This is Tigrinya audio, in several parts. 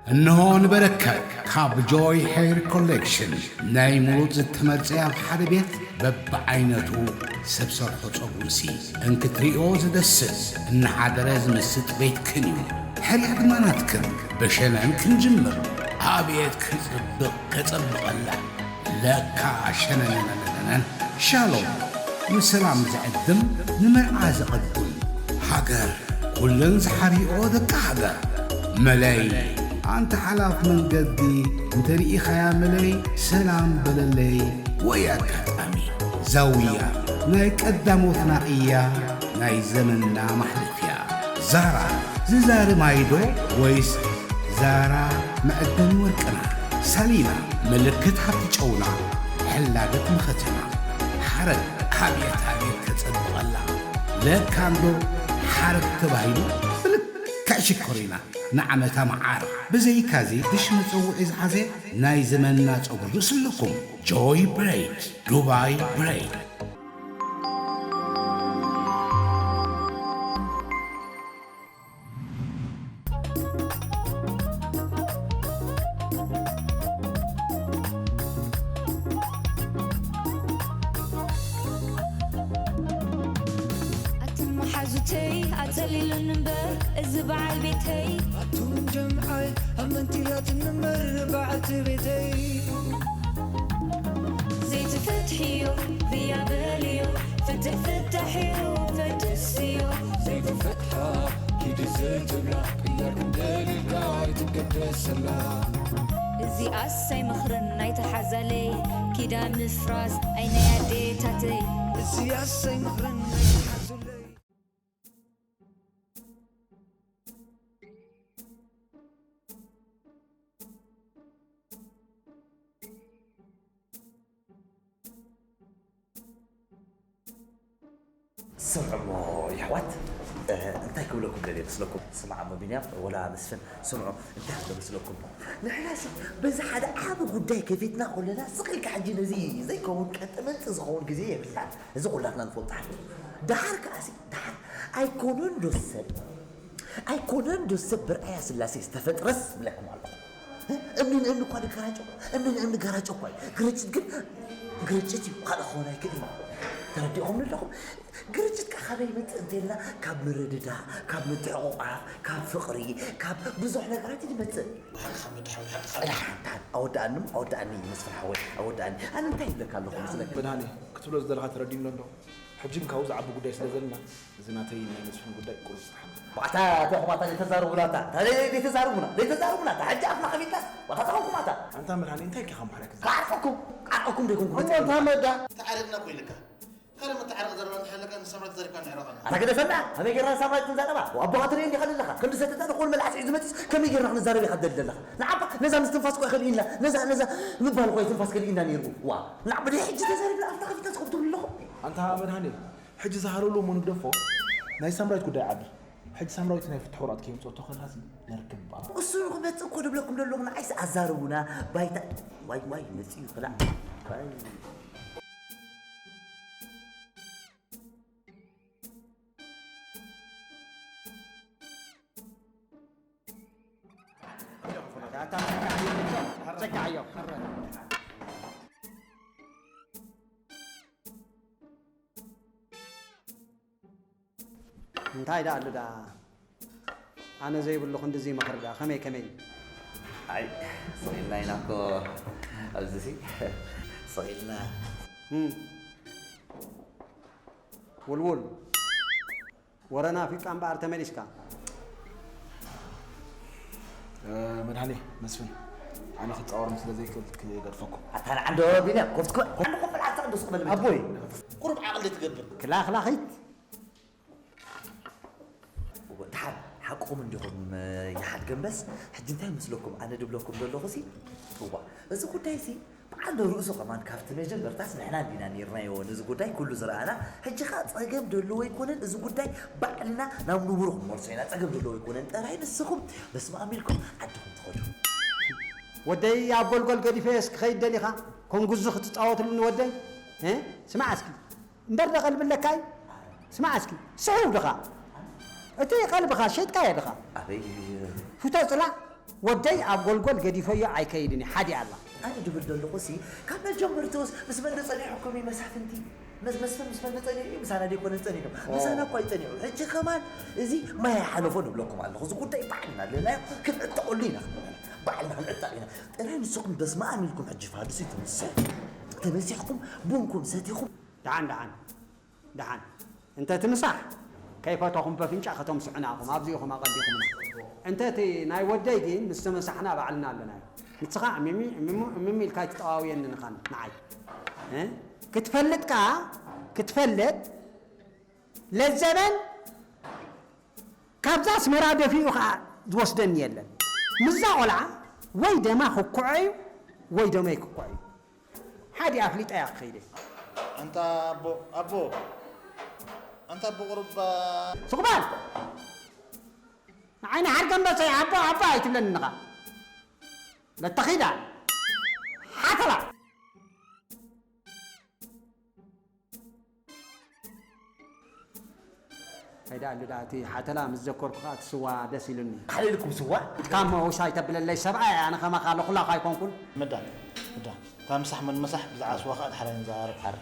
እንሆ ንበረከት ካብ ጆይ ሄር ኮሌክሽን ናይ ምሩፅ ዝተመርፀ ኣብ ሓደ ቤት በብዓይነቱ ሰብ ሰርሖ ፀጉርሲ እንክትሪኦ ዝደስስ እናሓደረ ዝምስጥ ቤትክን እዩ። ሕርያ ድማ ናትክን። ብሸነን ክንጅምር። ኣቤት ክፅብቕ ከፀብቐላ። ለካ ሸነነነነነን። ሻሎም ንሰላም ዝዕድም ንመርዓ ዝቐድም። ሃገር ኩለን ዝሓሪኦ ደቂ ሃገር። መለይ ኣንተ ሓላፍ መንገዲ እንተ ርኢኻያ መለይ ሰላም በለለይ። ወይ ኣጋጣሚ ዛውያ ናይ ቀዳሞትና እያ ናይ ዘመንና ማሕለፍያ። ዛራ ዝዛሪ ማይዶ ወይስ ዛራ መዕደኒ ወርቅና? ሳሊና ምልክት ሃብቲ ጨውና ሕላገት መኸተና። ሓረግ ኣብየት ኣብየት ከጸብቐላ። ለካ እንዶ ሓረግ ተባሂሉ ብልክዕ ሽኮሪና ንዓመታ መዓር። ብዘይካዚ ድሽ መጸውዒ ዝሓዘ ናይ ዘመንና ጸጉሪ ርእሲ ኣለኩም። ጆይ ብሬድ፣ ዱባይ ብሬድ። ኣቱም መሓዙተይ ኣጸሊሉኒ እምበር እዚ በዓል ቤተይ። ኣቱም ጀምዓይ ኣመንቲላትኒ እምበር በዓልቲ ቤተይ። ዘይትፈትሕዮ ብያ በልዮ፣ ፍትሕ ፍታሕዮ ፈትስዮ። ዘይትፈትሓ ኪዲ ዘይትብላ፣ ቅያር ክንደልልካ ኣይትገደሰላ። እዚኣስ ኣይመኽርን ናይቲ ሓዛለይ፣ ኪዳን ምፍራስ ኣይ ናይ ኣዴታተይ። እዚኣስ ኣይመኽርን ናይቲ ሓዙለይ። ስምዑ እሞ የሕዋት፣ እ፣ እንታይ ክብለኩም ደልየ መስለኩም? ስማዕ እሞ ቢንያም፣ ወላ መስፍን፣ ስምዑ፣ እንታይ ክብለ መስለኩም? ንሕናሲ በዚ ሓደ ዓቢ ጉዳይ ከፊትና ከለና፣ ስቕ ኢልካ ሕጂ ነዚ ዘይከውን ቀጥምንጢ ዝኸውን ግዜ የብልናን። እዚ ኩላትና ንፈልጦ ሓቂ። ደሓር ከኣሲ፣ ደሓር ኣይኮነን ዶ ሰብ፣ ኣይኮነን ዶ ሰብ ብርኣያ ስላሴ ዝተፈጥረስ ብለኩም ኣለኹ። እምኒ ንእምኒ እኳ ንገራጮ፣ እምኒ ንእምኒ ገራጮ እኳ እዩ። ግርጭት ግን ግርጭት እዩ፣ ካልእ ክኸውን ኣይክእልን እዩ። ተረዲእኹምኒ ኣለኹም? ግርጭት ከ ካበይ ይመጽእ እንተኢልና፣ ካብ ምርድዳእ፣ ካብ ምትሕቑቓፍ፣ ካብ ፍቕሪ፣ ካብ ብዙሕ ነገራት እዩ ዝመጽእ። ብሓቅኻ መድሓዊ ሓቅኻ። ጽናሕ፣ ኣወዳኣኒ፣ ኣወዳኣኒ መስፍን ሓወይ፣ ኣወዳኣኒ። ኣነ እንታይ ይብለካ ኣለኹ መስለካ? መድሃኔ፣ ክትብሎ ዝደለኻ ተረዲእኒ ኣሎ። ሕጂ ግን ካብኡ ዝዓቢ ጉዳይ ስለ ዘለና፣ እዚ ናተይ ናይ መስፍን ጉዳይ ቁሩብ ዝተሓመ። ኣታ፣ እታ ኹማታ ዘይተዛረቡና፣ እታ፣ እታ ዘይ-፣ ዘይተዛረቡና፣ ዘይተዛረቡና፣ እታ ሕጂ ኣፍና ከፊትናስ፣ ዋታ እታ ኹማታ። ኣንታ መድሃኔ፣ እንታይ ኢልካ ከም ባሕርያ ክትዛረብ? ክዓርቀኩም፣ ክዓርቀኩም ደይኮንኩ። እሞ መጽእ። ኣንታ መዳ። ተዓሪቕና እኮ ኢልካ። ካልእ መተዓረቒ ዘረባ እንተሃለካ ንሳምራዊት ተዛሪብካ ንዕረቕ ኣለና። ኣታ ግደፈና፣ ከመይ ጌርና ንሳምራዊት ክንዛረባ? ኣቦኻ ትርኢ እንዲኻ ዘለኻ። ክንዲ ሰተታ ዝኾነ መልሓስ ሒዙ መጺስ ከመይ ጌርና ክንዛረብ ኢኻ ትደሊ ዘለኻ? ንዓባ ነዛ ምስትንፋስ እኮ ኣይከልእና፣ ነዛ፣ ነዛ ምባል እኮ ኣይትንፋስ ከልእና ነይሩ። ዋ፣ ንዓባ ደይ ሕጂ ተዛሪብና ኣፍና ከፊትና እስከ ትብሉ ኣለኹም። ኣንታ መድሃኔ፣ ሕጂ ዝሃለሉ እሞ ንግደፎ፣ ናይ ሳምራዊት ጉዳይ ዓቢ። ሕጂ ሳምራዊት ናይ ፍትሕ ወረቐት ከየምጽኦ ከለኻሲ ነርክብ እባ። እሱ ንኽመጽእ እኮ ድብለኩም ደለኹ፣ ንዓይስ ኣዛርቡና። ባይታ፣ ዋይ፣ ዋይ፣ መጺኡ ክላእ። ዋይ። እንታይ ደኣ ኣሎ ደኣ? ኣነ ዘይብሉ ክንድዚ ይመኽር ደኣ፣ ከመይ ከመይ? ኣይ፣ ስቕ ኢልና ኢና እኮ ኣብዚሲ፣ ስቕ ኢልና። እም። ውልውል፣ ወረ ናፊቃ እምበኣር ተመሊስካ። እ፣ መድሃኔ፣ መስፍን፣ ኣነ ክጻወሮም ስለ ዘይክእል ክገድፈኩም። ኣታ ንዓንዶ ቢንያም፣ ኮፍ፣ ኮፍ፣ ኮፍ፣ ኮፍ፣ ዓሳ ቅዱስ ክበል ኣቦይ። ቁሩብ ዓቕሊ ትገብር። ክላኽላኺት። እወ፣ ደሓር ሓቅኹም እንዲኹም፣ እ፣ ይሓድገ እምበስ፣ ሕጂ እንታይ መስለኩም ኣነ ድብለኩም ዘለኹሲ? እዋ፣ እዚ ጉዳይሲ በዓል ርእሱ ከማን ካብቲ መጀመርታስ ንሕና እንዲና ኔርናዮ ነዚ ጉዳይ ኩሉ ዝረኣና። ሕጂ ኸኣ ጸገም ደለዎ ኣይኮነን፣ እዚ ጉዳይ ባዕልና ናብ ንቡሩ ክንመልሶ ኢና። ጸገም ደለዎ ኣይኮነን፣ ጥራይ ንስኹም በስመ ኣብ ኢልኩም ዓድኹም ትኸዱ። ወደይ ኣብ ጎልጎል ገዲፈዮስ ክኸይድ ደሊኻ? ኮንጉዙ ክትጻወትሉ ንወደይ? እ? ስማዕ እስኪ። እምበር ዶ ቀልቢ ኣለካ እዩ? ስማዕ እስኪ፣ ስሑው ድኻ? እቲ ቀልብኻ ሸይጥካዮ ድኻ? ኣበይ? ፍቶ ጽላእ? ወደይ ኣብ ጎልጎል ገዲፈዮ ኣይከይድን እየ፣ ሓዲኣ ኣላ። ኣነ ድብል ዘለኹ ሲ ካብ መጀመርትኡስ ምስ መን ዶ ጸኒሕኩም እዩ መሳፍንቲ? መስ መስፍን ምስ መን ዶ ጸኒሑ እዩ? ምሳና ደይኮነ ዝጸኒሑ። ምሳና እኳ ኣይጸኒሑ። ሕጂ ከማን እዚ ማይ ኣይሓለፎ ንብለኩም ኣለኹ። እዚ ጉዳይ ባዕልና ኣለናዮ ክንዕጠቐሉ ኢና። ባዕልና ክንዕጠቕ ኢና። ጥራይ ንስኹም በስመ ኣብ ኢልኩም ሕጂ ፋዱስ እዩ ትምስሕ። ተመሲሕኩም ቡንኩም ሰቲኹም። ደሓን ደሓን ደሓን እንተ እቲ ምሳሕ ከይፈተኹም በፍንጫ ከተምስሑና ኢኹም፣ ኣብዚ ኢኹም ኣቐዲኹምና። እንተ እቲ ናይ ወደይ ግን ምስ ተመሳሕና ባዕልና ኣለናዮ። ንስኻ እምም ኢልካ ኣይትጠዋውየንን ኢኻ ንዓይ። እ? ክትፈልጥ ከኣ ክትፈልጥ ለዘበን ካብዛ ኣስመራ ደፊኡ ከኣ ዝወስደኒ የለን። ምስዛ ቆልዓ ወይ ደማ ክኩዖ እዩ ወይ ደመይ ክኩዖ እዩ። ሓዲ ኣፍሊጠያ ክኸይደ። ኣንታ ኣቦ ኣቦ ኣንታ ኣቦ ቁሩባ ስቕ በል። ንዓይ ንሓርገምበሰይ ኣቦ ኣቦ ኣይትብለኒ ንኻ ለተኺዳ ሓተላ። ኣይዳ ኣሉ ደኣ እቲ ሓተላ ምስ ዘከርኩ ከኣ እቲ ስዋ ደስ ኢሉኒ። ኣሕሊልኩም ስዋ? ካብ መውሳ ኣይተብለለይ ሰብኣይ ኣነ ከማኻ ኣለኹላኻ ኣይኮንኩን። ምዳ ምዳ እታ ምሳሕ መን መሳሕ ብዛዕባ ስዋ ከኣ ድሓር ንዘራረብ ሓር።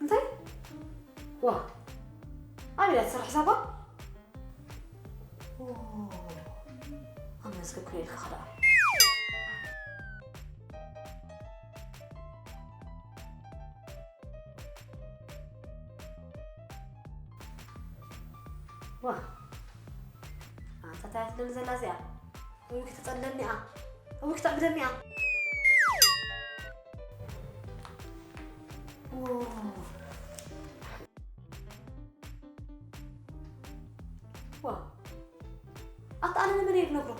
እንታይ ዋ ኣበይ እያ ትሰርሕ ሳባ ኣመስግን ክልልካ ከደኣ ዋ ኣንታ እንታይ እያ ትብለኒ ዘላ እዚኣ እውይ ክተፀልለኒ እያ እውይ ክተዕብደኒ እያ ዋ ኣታ ኣነ ንመን እየ ዝነግሮ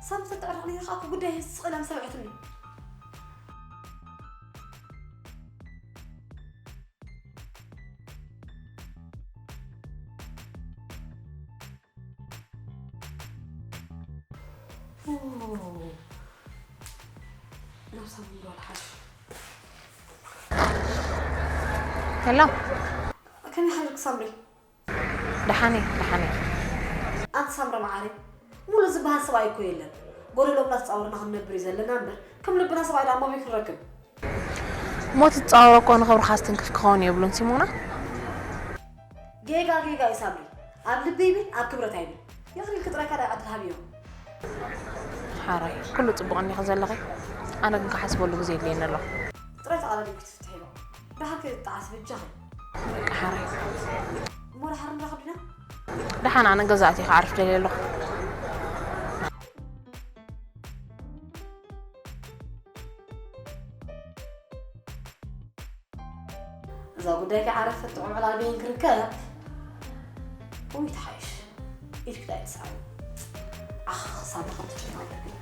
ሰብ ተትዕርቕኒ ዝኸኣኩ ጉዳይ ስቕ ኢላ ምሰምዐትኒ ናብ ሳሎን ዶ ልሓሽ ሄሎ ከመይ ሓልክ ሳምሪ ደሓነይ ደሓነይ ኣንቲ ሳምሪ መዓረይ ሙሉእ ዝበሃል ሰብኣይ እኮ የለን ጎደሎ ብላ ተፃወርና ክንነብር እዩ ዘለና እምበር ከም ልብና ሰብኣይ ደኣ ኣማቢል ክንረክብ ሞት ዝፃወሮ እኮ ንኽብርኻ ዝትንክፍ ክኸውን የብሉን ሲሞና ጌጋ ጌጋ እዩ ሳምሪ ኣብ ልቢ ይብል ኣብ ክብረት ኣይብል ይቕር ኢልኪ ጥራይ ካልኣይ ዕድል ሃብዮ ሓራይ ኩሉ ፅቡቕ እኒኺ ዘለኺ ኣነ ግን ክሓስበሉ ግዜ የድልየኒ ኣሎ ጥራይ ተቓላሊብኪ ትፍትሒ ዶ ደሓር ከይትጠዓሲ በጃኺ ሓራይ እሞ ደሓር ንራኸብ ዲና ደሓን ኣነ ገዛእቲ ክዓርፍ ደልየ ኣለኹ እዛ ጉዳይ ከይዓረፈት ጥዑም ዕላል በይን ክርከብ እውይ ትሓይሽ ኢድኪ ዳኣ ይትስዓር ዓኽ ክሳብ ንኸም ትጭማ ኣለብና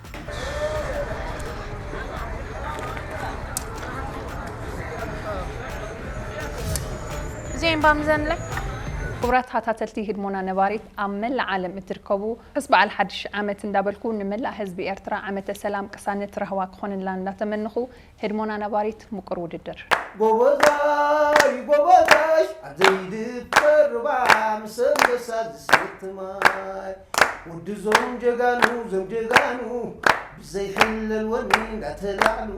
እዚኦም ባምዘንለ ክቡራት ተኸታተልቲ ህድሞና ነባሪት ኣብ መላእ ዓለም እትርከቡ ርሑስ በዓል ሓድሽ ዓመት እንዳበልኩ ንመላእ ህዝቢ ኤርትራ ዓመተ ሰላም ቅሳነት ራህዋ ክኾንላ እንዳተመንኹ ህድሞና ነባሪት ምቁር ውድድር። ጎበዛይ ጎበዛሽ ኣብ ዘይድፈር ሩባ ምስ ኣንበሳ ዝሰቲ ማይ ወዲ ዞም ጀጋኑ ዞም ጀጋኑ ብዘይሕለል ወኒ እንዳተላዕሉ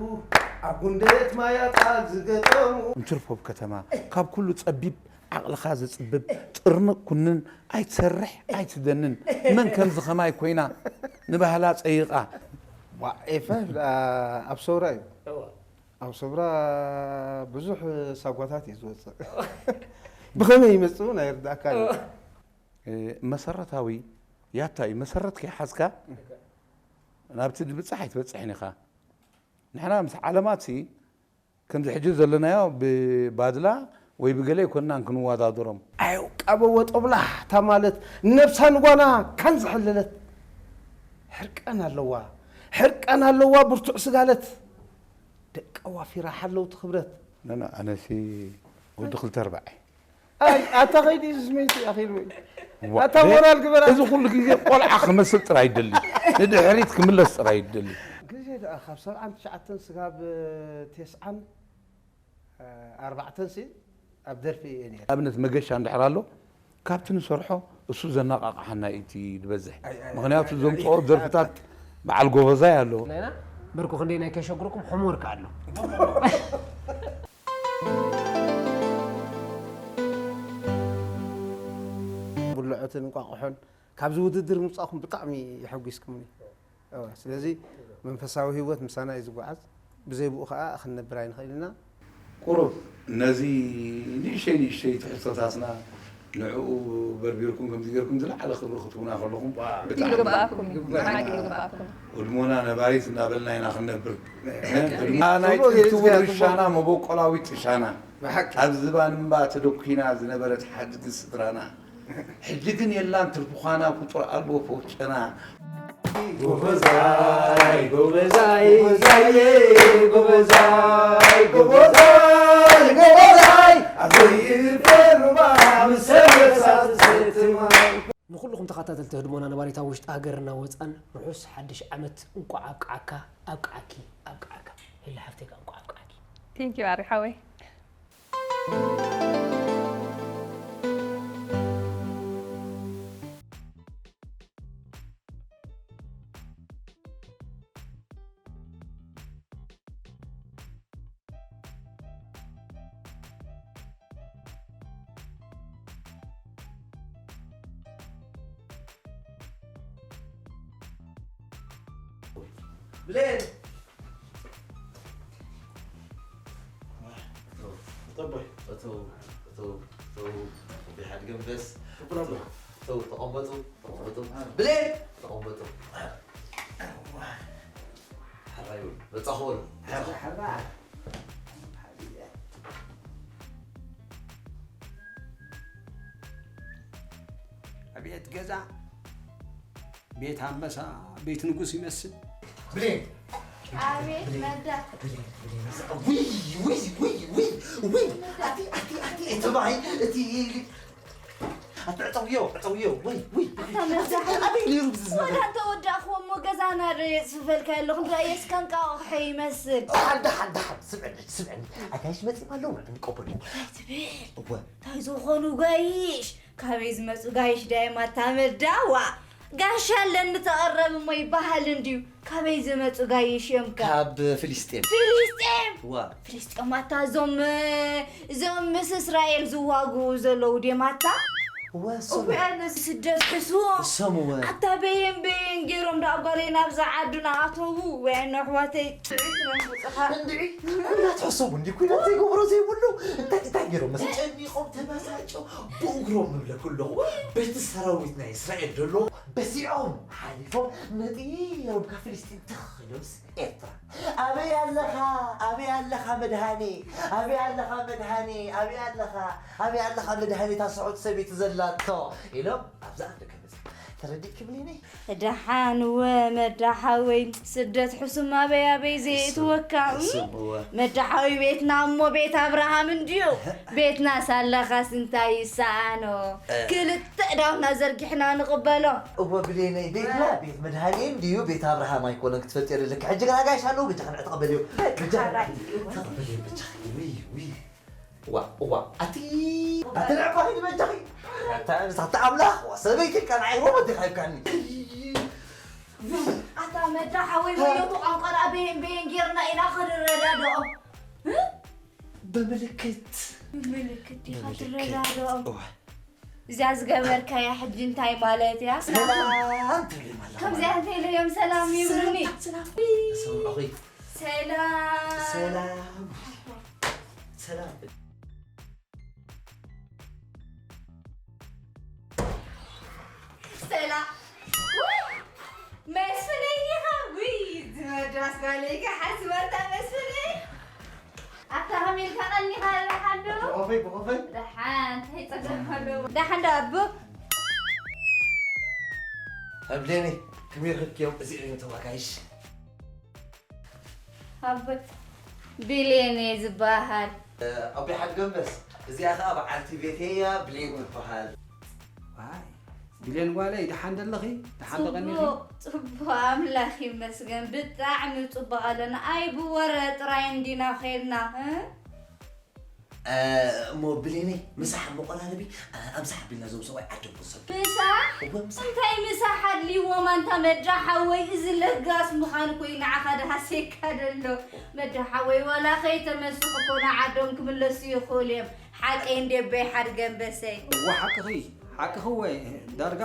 ኣብ ጉንደት ማያጣ ዝገጠሙ። እንትርፎ ኣብ ከተማ ካብ ኩሉ ጸቢብ ዓቕልኻ ዘጽብብ ጥርንቕ ኩንን ኣይትሰርሕ ኣይትደንን መን ከምዚ ኸማይ ኮይና ንባህላ ጸይቓ። ዋዕ ኤፋ ኣብ ሰውራ እዩ። ኣብ ሰውራ ብዙሕ ሳጓታት እዩ ዝወጽእ። ብኸመይ ይመጽእ እውን ኣይርዳእካን እዩ። መሰረታዊ ያታ እዩ። መሰረት ከይሓዝካ ናብቲ ድብጻሕ ኣይትበጽሕን ኢኻ። ንሕና ምስ ዓለማት ሲ ከምዚ ሕጂ ዘለናዮ ብባድላ ወይ ብገለ ኣይኮንናን ክንወዳደሮም። ኣየውቃበዎ ጦብላሕታ ማለት ነብሳ ንጓና ካን ዝሐለለት፣ ሕርቀን ኣለዋ፣ ሕርቀን ኣለዋ ብርቱዕ ስጋለት፣ ደቃ ዋፊራ ሓለውቲ ክብረት። ነነ ኣነሲ ወዲ ክልተ ኣርባዕ። ኣይ ኣታ ኸይዲ ስሜት ኣኺሉ። ዋ፣ ኣታ ሞራል ግበራ። እዚ ኩሉ ግዜ ቆልዓ ክመስል ጥራይ ይደሊ። ንድሕሪት ክምለስ ጥራይ ይደሊ። ግዜ ደኣ ካብ ሰብዓን ትሽዓተን ስጋብ ተስዓን ኣርባዕተን ሲ ኣብ ደርፊ እየ ነይረ። ኣብነት መገሻ እንድሕር ኣሎ ካብቲ ንሰርሖ እሱ ዘነቓቕሓና እዩ እቲ ዝበዝሕ። ኣይ፣ ኣይ፣ ምኽንያቱ ኣይ፣ ዘምፅኦ ኣይ፣ ደርፍታት በዓል ጎበዛይ ኣሎ። ናይና በርኩ ክንደይ ናይ ከሸግርኩም ሆምወርክ ኣሎ። ብልዖትን እንቋቑሖን ካብዚ ውድድር ምውፃእኩም ብጣዕሚ የሐጒስኩምኒ። እወ፣ ስለዚ መንፈሳዊ ህይወት ምሳና እዩ ዝጓዓዝ። ብዘይ ብኡ ኸዓ ክንነብር ኣይንኽእል ኢና። ቁሩብ ነዚ ንእሽተይ ንእሽተይ ትሕዝቶታትና ንዕኡ በርቢርኩም ከምዚ ጌርኩም ዝለዓለ ክብሪ ክትህቡና ከለኹም ብጣዕሚ ይግባእኩም እዩ። ብሓቂ ይግባእኩም። ህድሞና ነባሪት እናበልና ኢና ክንነብር። ህድሞና ናይ ጥንቲ ውርሻና መበቆላዊት ጥሻና። ብሓቂ። ኣብ ዝባን እምባ ተደኲና ዝነበረት ሓድጊ ስድራና። ሕጂ ግን የላን ትርፊ ዃና ፍጡር ኣልቦ ፈውጨና። ጎበዛይ፣ ጎበዛይ፣ ጎበዛይ፣ ጎበዛይ፣ ጎበዛይ፣ ጎበዛይ፣ ኣብ ዘይፈርባ ምስ ሰበሳት ዘትማይ። ንኹልኹም ተኸታተልቲ ህድሞና ነባሪት ኣብ ውሽጢ ሃገርና ወፃን ርሑስ ሓድሽ ዓመት እንቋዕ ኣብቅዓካ ኣብቅዓኪ ኣብቅዓካ። ሄላ ሓፍተይ ከኣ እንቋዕ ኣብቅዓኪ። Thank you ኣሪ ሓወይ። ብሌን! እተው፣ እተው፣ እተው፣ እተው፣ ብሓድገ ምለስ። እተው፣ እተው፣ ተቐመጡ፣ ተቐመጡ። ብሌን! ተቐመጡ። ሕራይ በሉ፣ መጻኹ በሉ። ሕራ፣ ሕራ። ኣቤት ገዛ፣ ቤት ኣንበሳ፣ ቤት ንጉስ ይመስል። ብሌን! ኣቤት መዳ። ብሌን፣ ብሌን፣ ውይ፣ ውይ፣ ውይ፣ ውይ፣ ውይ! ኣቲ፣ ኣቲ፣ ኣቲ፣ እቲ ማይ፣ እቲ ኣቲ ዕጠውዮ፣ ዕጠውዮ፣ ወይ፣ ወይ። ኣታ መብዛሕትኡ ኣበይ ነይሩ ብዚ ዝነበረ? ወላ እንተወዳእክዎ እሞ ገዛና ዶ የጽፍፈልካ ኣለኹ? እንዳ የስካ እንቃቑሖ ይመስል። ደሓን፣ ደሓን፣ ደሓን፣ ስምዕኒ፣ ስምዕኒ። ኣጋይሽ መጺኦም ኣለዉ፣ ንቀበሎም። እንታይ ትብል? እወ። እንታይ ዝኾኑ ጋይሽ? ካበይ ዝመጹ ጋይሽ ዳይማ እታ መዳ? ዋ፣ ጋሻ ኣለኒ ተቐረብ እሞ ይበሃል እንድዩ። ካበይ ዝመጹ ጋይሽ እዮም ከ? ካብ ፍልስጤም። ፍልስጤም? ዋ። ፍልስጤም ኣታ እዞም፣ እዞም ምስ እስራኤል ዝዋግኡ ዘለዉ ድዮም ኣታ? እወ፣ እሶም። እወ፣ ነዚ ስደት ሕስዎ። እሶም፣ እወ። ኣታ በየን በየን ገይሮም ደኣ ጓለይ ናብዛ ዓዱ ንኣተዉ? ወይኒ ኣሕዋተይ፣ ጥዑይ ክረምፅኻ። እንድዒ፣ ኩናት ሕሰቡ እንዲ፣ ኩናት ዘይገብሮ ዘይብሉ። እንታይ፣ እንታይ ገይሮም መስ-፣ ጨኒቖም ተበሳጭ ብእግሮም እብለኩ ኣለኹ። በቲ ሰራዊት ናይ እስራኤል ዘሎ በሲዖም ሓሊፎም መጢሮም ካብ ፍልስጢን ትኽ ኢሎምስ ኤርትራ። ኣበይ ኣለኻ? ኣበይ ኣለኻ መድሃኔ? ኣበይ ኣለኻ መድሃኔ? ኣበይ ኣለኻ? ኣበይ ኣለኻ መድሃኔ? እታ ስሑት ሰበይቲ ዘላቶ ኢሎም ኣብዛ ኣፍደገ መጽ-፣ ተረዲእኪ ብሌነይ? ደሓን እወ መዳ ሓወይ፣ ስደት ሕሱም ኣበይ ኣበይ ዘየእትወካ፣ እም? ሕሱም እወ። መዳ ሓወይ ቤትና እሞ ቤት ኣብርሃም እንድዩ። ቤትናስ ኣለኻስ እንታይ ይሰኣኖ? እ። ክልተ እዳውና ዘርጊሕና ንቕበሎ። እወ ብሌነይ፣ ቤትና እ። ቤት መድሃኔ እንድዩ፣ ቤት ኣብርሃም ኣይኮነን ክትፈልጥዮ ዘለኪ። ሕጂ ግን ኣጋይሽ ኣለዉ፣ በጃኺ ንዕ ተቐበልዮ። በጃኺ፣ ተቐበልዮ በጃኺ። ውይ፣ ውይ። እዋ፣ እዋ፣ ኣቲ፣ ኣቲ ንዕባኺ ንበጃኺ። ኣታ፣ ኣታ ኣምላኽ፣ ዋ፣ ሰበይቲ ኢልካ ንዓይ ሮቦት ዲኻ ኢልካኒ። ኣታ መዳ ሓወይ፣ ወዮ እቲ ቋንቋ ደኣ በየን በየን ጌርና ኢና ክንረዳድኦ? እ? ብምልክት። ብምልክት ዲኻ ብምልክት። ትረዳድኦም? እዋ። እዚኣ ዝገበርካያ ሕጂ እንታይ ማለት እያ? ሰላም ትብሊ ማለት ከምዚኣ ማለት። እንተኢለዮም ሰላም ይብሉኒ። ሰላም፣ ሰላም። ውይ። ሰላም ኣኺ። ሰላም። ሰላም። ሰላም። ሰላም። ውይ! መስፍነይ ዲኻ? ውይ! ዝመድራስ ጓለይ ከ ሓስበታ መስፍነይ። ኣታ ኣሜሪካ ቀኒኻ ደሓን ዶ? ብኸፈይ፣ ብኸፈይ። ደሓን፣ እንታይ ጸገም ኣለዎ? ደሓን ዶ ኣቦ? ብሌኒ፣ ከመይ ረኺብክዮም? እዚኦም እዮም ተባጋይሽ። ኣቦ፣ ብሌኒ ዝበሃል። ኣቦይ ሓድገምበስ፣ እዚኣ ኸኣ በዓልቲ ቤተይ እያ፣ ብሌን ትበሃል። ዋይ፣ ብሌን ጓለይ፣ ደሓን ደለኺ? ደሓን ዶ ቀኒኺ? ጽቡቕ፣ ጽቡቕ፣ ኣምላኽ ይመስገን፣ ብጣዕሚ ጽቡቕ ኣለና። ኣይ፣ ብወረ ጥራይ እንዲና ኸይድና፣ እ? እ፣ እሞ ብሌነይ፣ ምሳሕ መቆራረቢ፣ እ፣ ኣምሳሕ ኣቢልና እዞም ሰብኣይ ዓዶም ክንሰዱ። ምሳሕ? እወ፣ ምሳሕ። እንታይ ምሳሕ ኣድልይዎም ኣንታ መዳ ሓወይ፣ እዚ ለጋስ ምዃን እኮ እዩ ንዓኻ ደሃስየካ ደሎ። መዳ ሓወይ፣ ዋላ ከይተመስኹ እኮ ንዓዶም ክምለሱ ይኽእሉ እዮም። ሓቀይ እንዴ ኣቦይ ሓድገምበሰይ? እወ፣ ሓቅኺ፣ ሓቅኺ እወ። ዳርጋ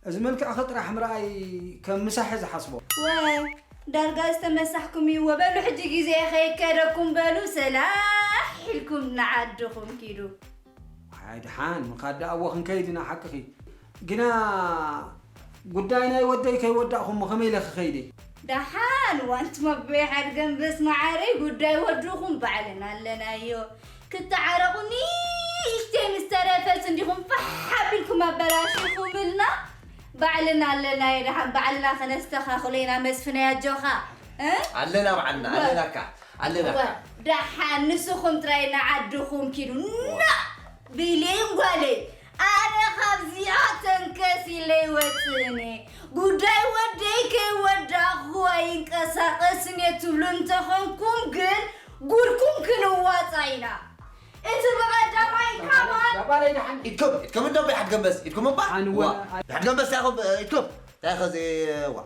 እዚ መልክዕኺ ጥራሕ ምርኣይ ከም ምሳሕ እየ ዝሓስቦ። ወ፣ ዳርጋ ዝተመሳሕኩም እዩ። በሉ ሕጂ ግዜ ከይከደኩም በሉ፣ ሰላሕ ኢልኩም ንዓድኹም ኪዱ። ኣይ ደሓን፣ ምኻድ ደኣ እወ ክንከይድ ኢና፣ ሓቅኺ። ግና ጉዳይ ናይ ወደይ ከይወዳእኹሞ ከመይ ኢለ ክኸይድ እየ? ደሓን፣ ዋንትም ኣቦይ ሓድገምበስ መዓረይ፣ ጉዳይ ወድኹም ባዕልና ኣለናዮ። ክትዓረቑ ንእሽተይ ምስ ተረፈት እንዲኹም ፋሕ ኣቢልኩም ኣበላሺኹምልና። ባዕልና ኣለናዮ፣ ደሓን ባዕልና ከነስተኻኽሎ ኢና። መስፍነይ ኣጆኻ፣ እ? ኣለና ባዕልና፣ ወ-፣ ኣለናካ፣ ኣለናካ። ወ-፣ ደሓን ንስኹም ጥራይ ንዓድኹም ኪዱ። ና! ብሌን ጓለይ፣ ኣነ ካብዚኣ ተንከስ ኢለ ይወጽእን እየ። ጉዳይ ወደይ ከይወዳእኹ ኣይንቀሳቐስን እየ ትብሉ እንተኾንኩም ግን ጉድኩም ክንዋጻ ኢና። እቲ ብቐዳማይ ካባን ባባለይ ደሓን። ኢድኩም፣ ኢድኩም እንዶ ብሓድገምበስ፣ ኢድኩም እባ። ኣንወ-፣ ዋ። ብሓድገምበስ ያኹም፣ ኢድኩም። እንታይ ኸዚ፣ ዋ።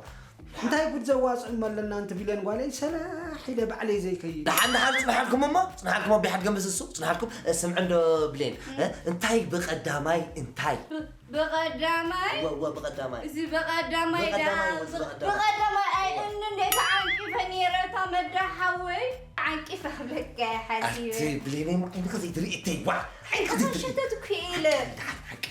እንታይ ጉድ ዘዋጽእ እሞ ኣለና፣ ኣንቲ ብሌን ጓለይ፣ ሰላሕ ኢለ ባዕለይ ዘይከይድ። ደሓን፣ ደሓን ጽንሓልኩም እሞ፣ ጽንሓልኩም ኣቦይ ሓድገምበስ እሱ፣ ጽንሓልኩም፣ እ፣ ስምዒ እንዶ ብሌን፣ እ፣ እንታይ ብቐዳማይ፣ እንታይ? ብ-፣ ብቐዳማይ? ወ-፣ ወ-፣ ብቐዳማይ። እዚ ብቐዳማይ ብቐዳማይ ዳ-፣ ወ-፣ እዚ ብቐዳማይ። ብቐዳማይ፣ ኣይ፣ እኒ እንዴት ዓንቂፈ ነይረ፣ እታ መዳ ሓወይ፣ ዓንቂፈ ክብለካ እየ ሓሲበ። ኣቲ ብሌነይ፣ ዓይንኺ ዘይትርኢ እተይ፣ ዋ፣ ዓይንኺ ዘይትርኢ። ሸተት እኮ ኢለ። ደሓን፣ ሓቂ።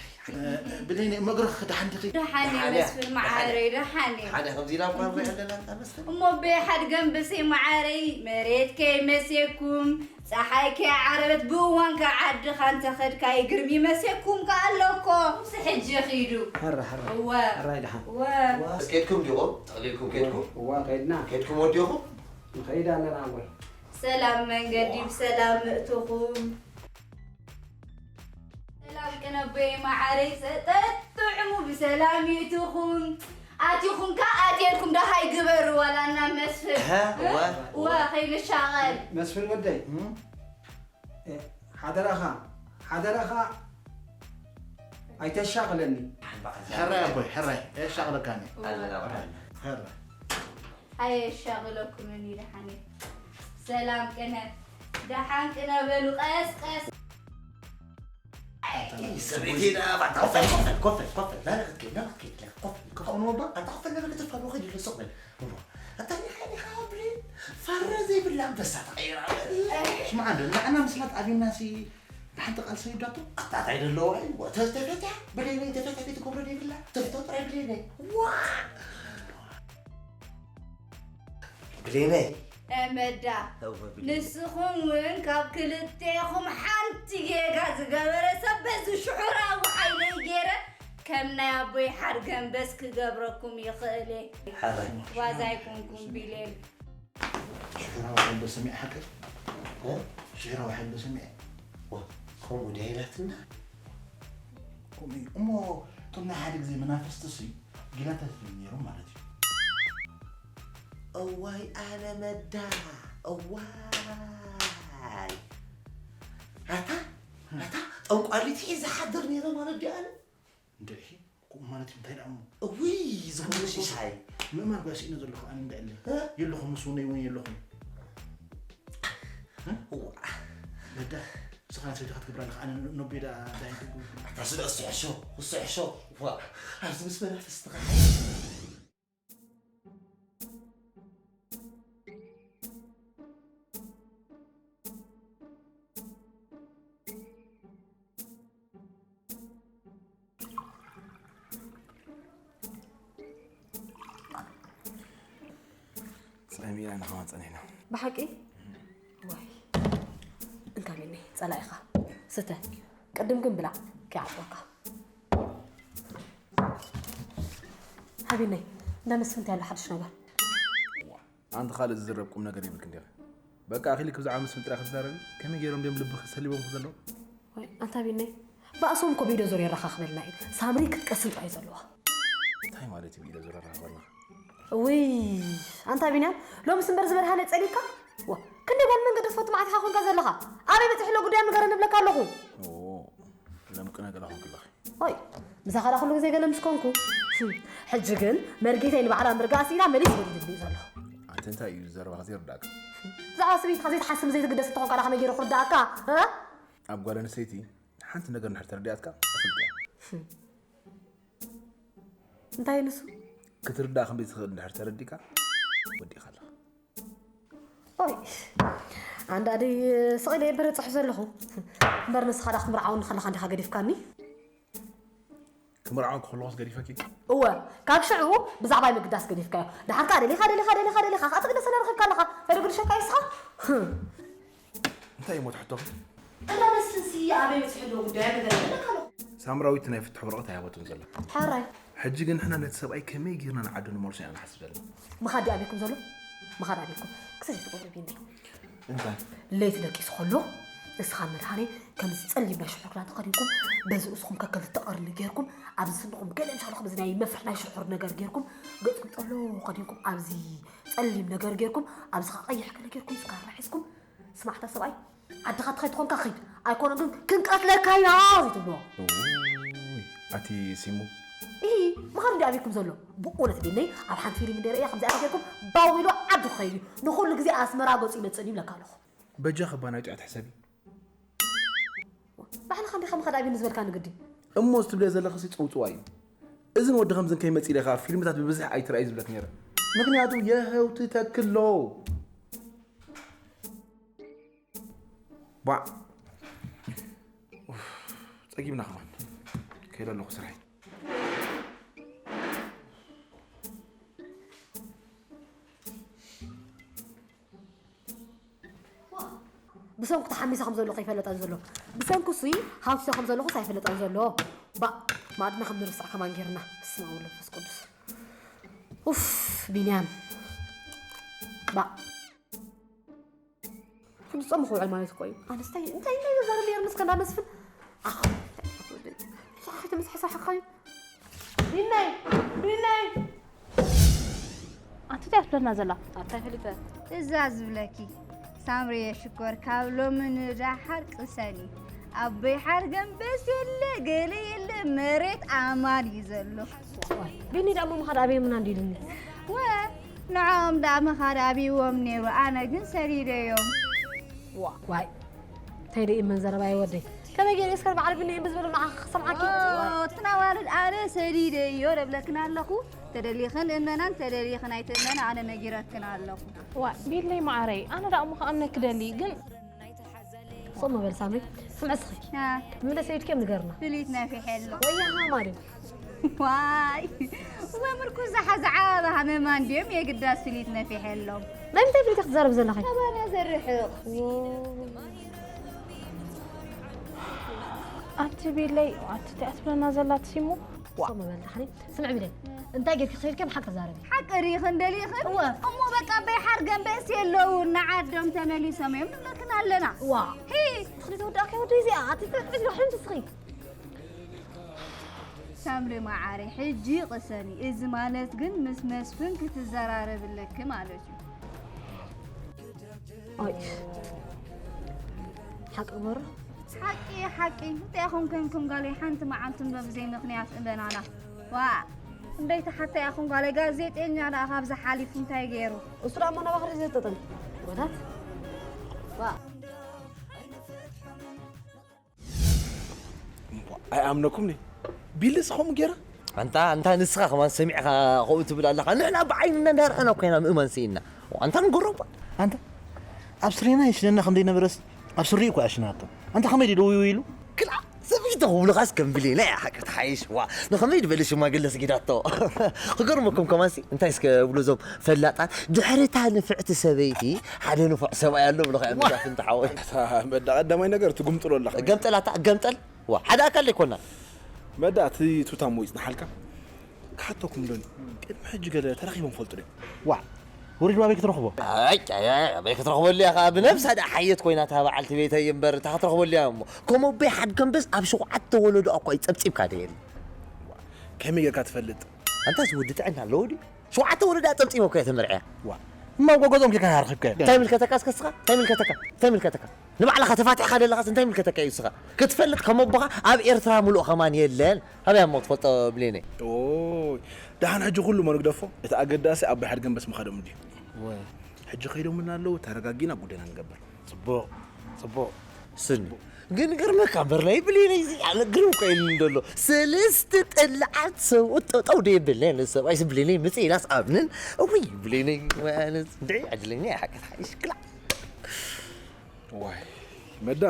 ብሌነይ፣ መግረኽ ደሓን ዲኺ? ደሓን እየ ደሓን እያ፣ መስፍን ደሓን እያ። መዓረይ፣ ደሓን እየ። ሓደ ከምዚ ኢላ እኳ ንሪኢ ኣለና፣ እታ መስፍን። እሞ ኣቦይ ሓድገምበሰይ መዓረይ፣ መሬት ከይመሴኩም፣ ጸሓይ ከይዓረበት፣ ብእዋንካ ዓድኻ እንተኸድካ ይግርም ይመሴኩም ከኣ ኣሎ እኮ። ምስ ሕጂ ኺዱ። ሕረ፣ ሕረ። እወ። ሕራይ ደሓን። እወ። እስከ ኬድኩም ዲኹም? ጠቕሊልኩም ኬድኩም? እወ፣ ከይድና። ኬድኩም ወዲኹም? ንኸይድ ኣለና እወ። ሰላም መንገዲ፣ ብሰላም ምእትኹም። ሰላም ቅነ ኣቦይ መዓረይ፣ ሰጠት ጥዕሙ ብሰላም ይእትኹም። ኣቲኹም ከኣ ኣትየልኩም ደሃይ ግበሩ፣ ዋላ እና መስፍን። እሀ፣ እወ። እወ፣ ከይንሻቐል። መስፍን ወደይ፣ እም? እ፣ ሓደራኻ፣ ሓደራኻ ኣይተሻቕለኒ። ሕራይ ኣቦይ፣ ሕራይ፣ ኣየሻቕለካን እየ። ኣለና በዓል። ሕራይ። ኣየሻቕለኩምን እዩ፣ ደሓን እየ። ሰላም ቅነ፣ ደሓን ቅነ በሉ፣ ቀስ ቀስ። ኣይ፣ ሰበይተይ ደኣ፣ ኣታ ኮፍ በል፣ ኮፍ በል፣ ኮፍ በል፣ ኮፍ በል። ናበይ ክትከይድ፣ ናበይ ክትከይድ፣ ኮፍ በል፣ ኮፍ በል። ኣታ ኮፍ በል፣ ናበይ ክትፋኖ ከይድ ኣሎ፣ ስቕ በል። እሞ፣ ኣታ እንታይ ኢኻ ብሌን? ፈረ ዘይብላ ኣንበሳ ተቐይራ። ስማዕ፣ ንዓና ምስላ ተኣቢናሲ፣ ንሓንቲ ቃል ሰይዳቶ? ኣታ እንታይ ደለዋ እዩ? ወ-፣ ተ-፣ ተፈትያ፣ ብሌነይ ተፈትያ፣ ዘይትገብሮ ዘይብላ። ተፍቶ ጥራይ ብሌነይ። ዋ! ብሌነይ። እመዳ። እወ፣ ብሌነይ። ንስኹም እውን ካብ ክልቴኹም ሓንቲ ጌጋ ዝገበረ ሰብ በዚ ሽሑራዊ ሓይለይ ገይረ ከም ናይ ኣቦይ ሓድገምበስ ክገብረኩም ይኽእል እየ። ሕራይ። ዋዛ ኣይኮንኩን ብሌን። ሽሑራዊ ሓይሎ ሰሚዐ ሓቀይ? እ? ሽሑራዊ ሓይሎ ሰሚዐ። ዋ፣ ከምኡ ድያ ኢላትና? ከምኡ እዩ። እሞ እቶም ናይ ሓደ ግዜ መናፍስቲ ሲ ጊላታት እዮም ነይሮም ማለት እዩ። እዋይ ኣነ መዳ፣ እዋይ። ኣታ፣ ኣታ፣ ጠንቋሊት ሒዘ ሓድር ነይረ ማለት ድዩ ኣነ? እንድዒ፣ ከምኡ ማለት እዩ፣ እንታይ ደኣ እሞ? እውይ፣ ዝኹሉ ሽሻይ። ምእማን ጓ ስኢነ ዘለኹ ኣነ እንድዕለ። እ? የለኹም፣ ምስ ውነይ እውን የለኹም። እ? እዋ። በዳ፣ ንስኻ ሰይድኻ ትገብራ ኣለኻ፣ ኣነ ኖቤዳ ዳይ ትጉ። ኣታ ስለ እሱ ሕሾ፣ እሱ ሕሾ። ዋ፣ ኣብዚ ምስ መናፍስትኻ። ጸሚእና ንኸማ ጸኒሕና። ብሓቂ? ዋይ። ጸላኢኻ ስተ። ቅድም ግን ብላዕ፣ ከይዓጽወካ። ሓቢነይ፣ እንዳ መስፍን እንታይ ኣሎ ሓድሽ ነገር? ኣንቲ ካልእ ዝዝረብ ቁም ነገር የብልክን ዲኺ? በቃ ኣኺልኪ ብዛዕባ መስፍን ጥራይ ክትዛረቢ? ከመይ ገይሮም ድዮም ልብኺ ሰሊቦምኪ ዘለዉ? ወይ ኣንታ ቢነይ፣ ባእሶም እኮ ብኢደ ዙር የረኻኽበልና እዩ። ሳምሪ ክትቀስን ጥራይ እዩ ዘለዋ። እንታይ ማለት እዩ ብኢደ ዙር ኣራኽበልና? ውይ ኣንታ ቢንያም፣ ሎምስ እምበር ዝበርሃነ ጸሊካ። ዋ፣ ክንደይ ጓል መንገዲ ትፈቱ መዓት ኢኻ ኮንካ ዘለኻ? ኣበይ በጺሕሎ ጉዳዮም ንገረኒ እብለካ ኣለኹ። ለምቅነ ገለ ኾንክለኺ። ኦይ፣ ምሳኻ ደኣ ኩሉ ግዜ ገለ ምስ ኮንኩ። ሕጂ ግን መርጌተይ ንባዕላ ምርጋእ ስኢና መሊስ በዲድኒ እዩ ዘሎ። ኣንቲ እንታይ እዩ ዘረባኻ ዘይርዳእካ? ብዛዕባ ስብኢትካ ዘይትሓስብ ዘይትግደስ እንተኾንካ ደኣ ከመይ ገይሩ ክርዳእካ? እ? ኣብ ጓል ኣንስተይቲ ሓንቲ ነገር እንድሕር ተረዲኣትካ እኽልቲ እያ። እንታይ ንሱ? ክትርዳእ ከም ዘይትኽእል እንድሕር ተረዲእካ ወዲእካ ኣለኻ። ኦይ ኣንዳዲ ስቕ ኢለ እየ በረ ጽሑፍ ዘለኹ እምበር ንስኻ ዳ ክምርዓውኒ ከለኻ እንዲኻ ገዲፍካኒ። ክምርዓወኪ ከለኹስ ገዲፈኪ? እወ ካብ ሽዑ ብዛዕባይ ምግዳስ ገዲፍካዮ። ደሓር ከኣ ደሊኻ ደሊኻ ደሊኻ ደሊኻ ከኣ ትግደሰና ረኺብካ ኣለኻ። ፈደግድሸካ ይስኻ። እንታይ እሞ ትሕቶኺ? እንዳ መስፍንሲ ኣበይ በጺሑ ኣሎ ጉዳዩ ንገረኒ ኣለካ ኣለኹ። ሳምራዊት ናይ ፍትሕ ወረቐት ኣይሃበቱን ዘላ። ሕራይ። ሕጂ ግን ንሕና ነቲ ሰብኣይ ከመይ ጌርና ንዓዱ ንመልሶ ኢና ንሓስብ ዘለና። ምኻድ ድዩ ኣበይኩም ዘሎ? ምኻድ ኣበይኩም? ክሰ ዘይትቆርብኒ። እንታይ? ለይቲ ደቂሱ ከሎ ንስኻን መድሃኔ ከምዚ ጸሊም ናይ ሽሑር ክዳን ተኸዲንኩም በዚ ርእስኹም ከክልተ ቀርኒ ጌርኩም ኣብዚ ስንኹም ገለ ምሻልኹም እዚ ናይ መፍርሕ ናይ ሽሑር ነገር ጌርኩም ገጽኩም ጸሎ ከዲንኩም ኣብዚ ጸሊም ነገር ጌርኩም ኣብዚ ኸዓ ቀይሕ ገለ ጌርኩም ስጋራ ሒዝኩም ስማዕታ ሰብኣይ ዓድኻ ትኸይድ ትኾንካ ኺድ ኣይኮነ ግን ክንቀትለካ ኢና ዘይትብልዎ። ኣቲ ሲሙ ኢ ምኻድ እንዲ ኣበይኩም ዘሎ ብእውነት ቢነይ ኣብ ሓንቲ ፊልም እንደ ርእያ ከምዚኣ ተገርኩም ባው ኢሉ ዓዱ ክኸይድ እዩ ንኹሉ ግዜ ኣስመራ ገጹ ይመጽእ እዩ ይብለካ ኣለኹ። በጃ ክባ ናይ ጫት ሕሰቢ። ባዕልኻ እንዲኻ ምኻድ ኣበይ ንዝበልካ ንግዲ። እሞ ዝትብልዮ ዘለኽሲ ጽውጽዋይ እዩ። እዝን ወዲ ከምዝን ከይመጽእ ኢለ ከኣ ፊልምታት ብብዝሒ ኣይትርኣይ ዝብለክ ነይረ። ምኽንያቱ የህውትተኪ ኣሎ። ባዕ ኡፍ፣ ጸጊብና ከማን ከይደ ኣለኹ ስርሐይ። ብሰንኩ ተሓሚሰ ከም ዘለኹ ኣይፈለጣን ዘሎ ብሰንኩ ሲ ሃውሲሰ ከም ዘለኹስ ኣይፈለጣን ዘሎ። ባእ ማዕድና ከም ንርስዕ ከማን ጌርና። በስመ ኣብ ወወልድ ወመንፈስ ቅዱስ። ኡፍ ቢንያም ባእ ሕጂ ጾም ክውዕል ማለት እኮ እዩ። ኣነስ እንታይ እንታይ እንታይ ዘዛረብ ነይሩ ንስከ እንዳ መስፍን ኣኽ ሳኺ ትምስሐ ሳሕኻዩ ቢናይ ቢናይ ኣንቲ እንታይ ትብለና ዘላ ኣታ ፈሊጠ እዛ ዝብለኪ ሳምርየ ሽኮር ካብ ሎሚ ንዳሓር ቅሰኒ ኣቦይ ሓርገን በስ የለ ገለ የለ መሬት ኣማን እዩ ዘሎ ቢኒ ደኣ ምኻድ ኣበይ ምና እንዲልኒ ወ ንዕኦም ደኣ ምኻድ ኣብይዎም ነይሩ ኣነ ግን ሰዲደዮም ዋይ እንታይ ደይ እመን ዘረባይ ወደይ ከመይ ገይረ እስከ በዓል ብንሄ ብዝበሉ ንዓኻ ክሰምዓኪ እቲ ናዋልድ ኣነ ሰዲደዮ ደብለክን ኣለኹ ተደሊኽን እመናን ተደሊኽን ኣይትእመን ኣነ ነጊረክን ኣለኹ ዋ ቢለይ ማዓረይ ኣነ ደኣ እሞ ክኣምነኪ ደሊ ግን ጾም መበል ሳምሪ ስምዒ እስኺ ብምንታይ ሰዲድክዮም ንገርና ፍሊት ነፊሐ ኣሎ ወያሃ ማርዮ ዋይ ወምርኩስ ዝሓዘ ዓበባ ሃመማ እንድዮም የግዳስ ፍሊት ነፊሐሎም ናይ ምንታይ ፍሊት ክትዛረብ ዘለኺ ካባና ዘርሕቕ ኣቲ ቢለይ ኣቲ ቲኣ ትብለና ዘላ ትሲሙ ዋ መበልዳሕኒ ስምዒ ቢለይ እንታይ ጌርኪ ክሪርኪ ብሓቂ ዛረቢ ሓቂ ሪኽን ደሊኽን እሞ በቃ በይ ሓርገን በእሲ የለዉ ንዓዶም ተመሊሶም እዮም ንብለክን ኣለና ዋ ትኽሊ ተወዳእካ ወደ እዚኣ ኣቲ ትሕዚ ሕንቲ ስኺ ሳምሪ መዓረይ ሕጂ ቅሰኒ፣ እዚ ማለት ግን ምስ መስፍን ክትዘራረቢ ኣለኪ ማለት እዩ። ኣይ ሓቂ ግበሮ። ሓቂ ሓቂ እንታይ ኢኹም ከንኩም ጋለይ ሓንቲ መዓልቲ እምበር ብዘይ ምኽንያት እበናና ዋእ እንደይ ተሓታይ ኢኹም ጋለይ ጋዜጤኛ ደኣ ካብዚ ሓሊፉ እንታይ ገይሩ እሱ ደኣ እሞ ናባኽሪ ዘጠጠን ጎታት ዋእ ኣይኣምነኩምኒ ቢልስ ከምኡ ገይራ ኣንታ ኣንታ ንስኻ ከማን ሰሚዕኻ ከምኡ ትብል ኣለኻ ንሕና ብዓይንና እንዳረኣና እኮ ኢና ምእማን ስኢንና ኣንታ ንገሮም ኣንታ ኣብ ስሬና ይሽነና ከም ዘይነበረስ ኣብ ስሪኡ እኮ ኣሽናቶ ኣንታ ከመይ ድዩ ደው ኢሉ ክላ ይተኽብሉኻስ ከም ብሌና እያ ሓቂ ትሓይሽ። ዋ ንኸመይ ዝበለ ሽማግለ ስጊዳቶ። ክገርመኩም ከማንሲ እንታይ እስከ ብሉ እዞም ፈላጣት፣ ድሕሪ እታ ንፍዕቲ ሰበይቲ ሓደ ንፉዕ ሰብኣይ ኣሎ ብሉኻ እዮም መዛፍንቲ ሓወይ። መዳ ቀዳማይ ነገር ትጉምጥሎ ኣለኻ። ገምጠላታ ገምጠል። ዋ ሓደ ኣካል ዘይኮና። መዳ እቲ ቱታሞ ይጽናሓልካ። ክሓተኩም ዶኒ፣ ቅድሚ ሕጂ ገለ ተራኺቦም ፈልጡ ዶ? ዋ ውሪድ ኣበይ ክትረኽቦ? ኣይ ኣይ ኣይ ኣበይ ክትረኽበሉ እያ ኸዓ፣ ብነብሳ ደኣ ሓየት ኮይና እታ በዓልቲ ቤተይ እምበር እታ ክትረኽበሉ እያ እሞ። ከምኡ ኣቦይ ሓድገም በስ ኣብ ሸውዓተ ወለዶ እኳ እዩ ጸብጺብካ ደየኒ። ከመይ ጌርካ ትፈልጥ? ኣንታስ ወዲ ጥዕና ኣለዎ ድዩ? ሸውዓተ ወለዳ ጸብጺቦ እኮ እየ ተመርዕያ። ዋ እማ ኣብ ጎጎዞም ጌርካ ኣርኺብካዮ። እንታይ ምልከተካ እስከ ስኻ? እንታይ ምልከተካ? እንታይ ምልከተካ? ንባዕልኻ ተፋቲሕካ ዘለኻስ እንታይ ምልከተካ እዩ ስኻ? ክትፈልጥ ከም ኣቦኻ ኣብ ኤርትራ ምሉእ ከማን የለን። ኣበይ እሞ ትፈልጦ ብሌነይ? ኦይ ደሓን ሕጂ ኩሉ መን ግደፎ፣ እቲ ኣገዳሲ ኣቦይ ሓድገም በስ ምኻዶም እንድዩ። ወይ ሕጂ ከይዶምና ኣለዉ፣ ተረጋጊና ጉዳይና ንገብር። ጽቡቕ ጽቡቕ። ስኒ ግን ግርመካ እምበር ናይ ብሌነይ እዚ ኣነ ግርም እኮ ኢሉኒ ዘሎ። ሰለስተ ጠላዓት ሰብኡት ጠጠው ደየብለኒ ሰብኣይ ብሌነይ ምጽእ ኢላስ ኣብንን። እውይ ብሌነይ ማለት እንድዒ ዕድለኛ እያ ሓቂ ትሓይሽ ክላ። ዋይ መዳ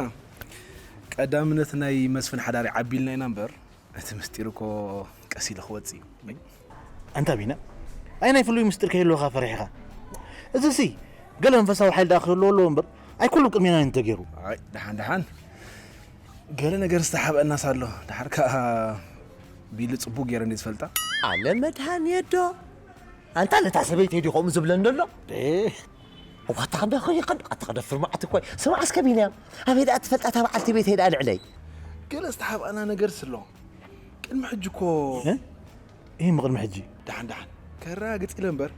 ቀዳምነት ናይ መስፍን ሓዳር ይዓቢልና ኢና እምበር እቲ ምስጢር እኮ ቀስ ኢሉ ክወጽእ እዩ። ኣንታ ቢና ኣይ ናይ ፍሉይ ምስጢር ከይህልወኻ ፈሪሕኻ? እዚ ሲ ገለ መንፈሳዊ ሓይል ደኣ ክህልዎ ኣለዎ እምበር ኣይ ኩሉ ቅድሜና እዩ እንተገይሩ። ኣይ ደሓን ደሓን ገለ ነገር ዝተሓብአናስ ኣሎ። ደሓር ከኣ ቢሊ ጽቡቅ ገይረ እንደ ዝፈልጣ። ኣነ መድሃን የዶ ኣንታ ነታ ሰበይተይ ድዩ ከምኡ ዝብለን ዘሎ? ዋታ ከንዳ ኸይኸን ኣታ ክደፍር መዓት እኮ ስማዕ እስከ ቢንያም ኣበይ ደኣ ትፈልጣ እታ በዓልቲ ቤተይ ደኣ ልዕለይ። ገለ ዝተሓብኣና ነገር ስሎ ቅድሚ ሕጂ እኮ እ? ይህ ምቕድሚ ሕጂ ደሓን ደሓን ከራግጽ ኢለ እምበር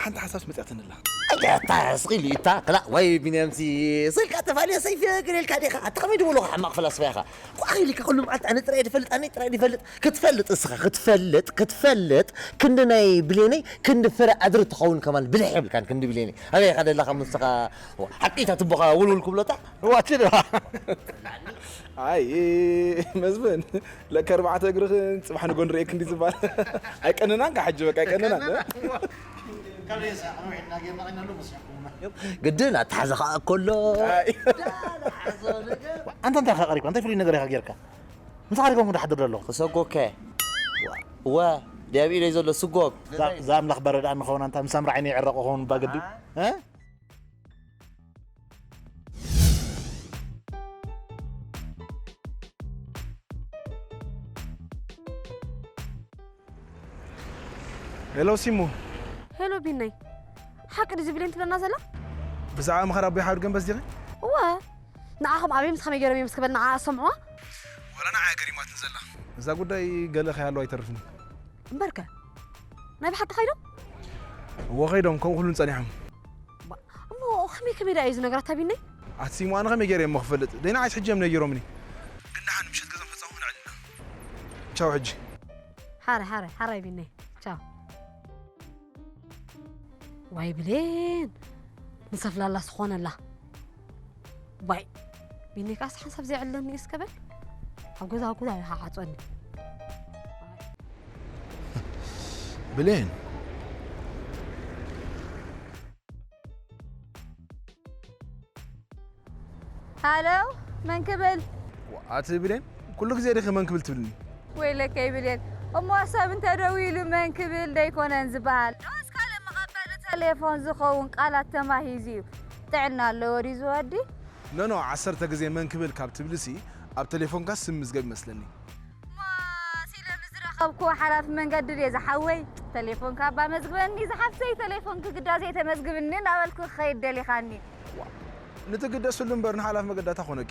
ሓንቲ ሓሳብ መጽኣትንላ። ኣታ ስኺሉ ይታ ክላ ወይ ቢንያምሲ ስልካ ተፋልዮ ሰይፍ ግሬልካ ዲኻ ኣታ ከመይ ድብሎ ሕማቕ ፈላስፋ ኢኻ። ቋኺ ኢልካ ኩሉ መዓልቲ ኣነ ጥራይ ድፈልጥ ኣነ ጥራይ ድፈልጥ ክትፈልጥ እስኻ ክትፈልጥ ክትፈልጥ ክንዲ ናይ ብሌነይ ክንዲ ፍረ ኣድሪ ትኸውን ከማን ብልሕ የብልካን ክንዲ ብሌነይ ኣበይ ኢኻ ደለኻ ምስኻ ሓቂታ ትቦኻ ውልውል ክብሎታ ዋቲ ዶ ኣይ መስፍን ለከ ኣርባዕተ እግርኽን ጽባሕ ንጎ ንርእየክ እንዲ ዝበሃል ኣይቀንናን ካ ሕጂ በቃ ኣይቀንናን ግድን ኣተሓዘ ከዓ እኮሎ ኣንተ እንታይ ኢኻ ቀሪብካ እንታይ ፍሉይ ነገር ኢኻ ጌርካ ምሳኻ ሪጎም ክዳሓድር ኣለኹ ክሰጎከ ወ ዲያብ ኢለይ ዘሎ ስጎግ እዛ ኣምላኽ በረዳ ንኸውን ኣንታ ምሳምራ ዓይነ ይዕረቕ ኸውን ባግዲ ሄሎ ሲሙ። ሄሎ ቢነይ። ሓቂ ድዩ ብሌን ትብለና ዘላ? ብዛዕባ ምኻድ ኣቦይ ሓድገም በስ ዲኺ? እወ። ንዓኹም ኣበይ ምስ ከመይ ገይሮም እዮም እስከ በል ንዓ ኣሰምዑዋ? ዋላ ንዓ እያ ገሪማትኒ ዘላ። እዛ ጉዳይ ገለ ከይሃለዋ ኣይተርፍን እዩ። እምበርከ? ናይ ብሓቂ ከይዶም? እወ ከይዶም ከምኡ ኩሉን ጸኒሖም። እሞ ከመይ ከመይ ደኣ እዩ እዚ ነገራት ኣቢነይ? ኣቲ ሲሙ ኣነ ከመይ ገይረ እሞ ክፈልጥ? ደይ ንዓይስ ሕጂ እዮም ነጊሮምኒ። ግን ደሓን ምሸት ገዛ ፈጻሙ ንዕልና። ቻው ሕጂ። ሓራይ ሓራይ ሓራይ ቢነይ ቻው። ዋይ ብሌን ንሰፍላላ ዝኾነላ ዋይ ቢነይ ከኣስ ሓንሳብ ዘይዕለኒ እስከ በል ኣብ ገዛ ኣብ ገዛ ይሃዓጾኒ። ብሌን ሃሎ መን ክብል? ኣቲ ብሌን ኩሉ ግዜ ዲኺ መን ክብል ትብልኒ? ወይለከይ ብሌን እሞ ሰብ እንተደዊሉ መን ክብል ደይኮነን ዝበሃል ዶስ ካልእ መቐበሊ ተሌፎን ዝኸውን ቃላት ተማሂዙ እዩ። ጥዕና ኣለዎ ድዩ ዝወዲ? ኖኖ ዓሰርተ ግዜ መን ክብል ካብ ትብልሲ ኣብ ተሌፎንካ ስም ምዝገብ ይመስለኒ። እሞ ሲለ ንዝረኸብኩዎ ሓላፊ መንገዲ ድየ ዝሓወይ? ተሌፎንካ እባ መዝግበኒ ዝሓፍተይ ተሌፎንኪ ግዳ ዘይተመዝግብኒ እናበልኩ ክኸይድ ደሊኻኒ። ንትግደስሉ እምበር ንሓላፍ መገዳታ ኮነኪ።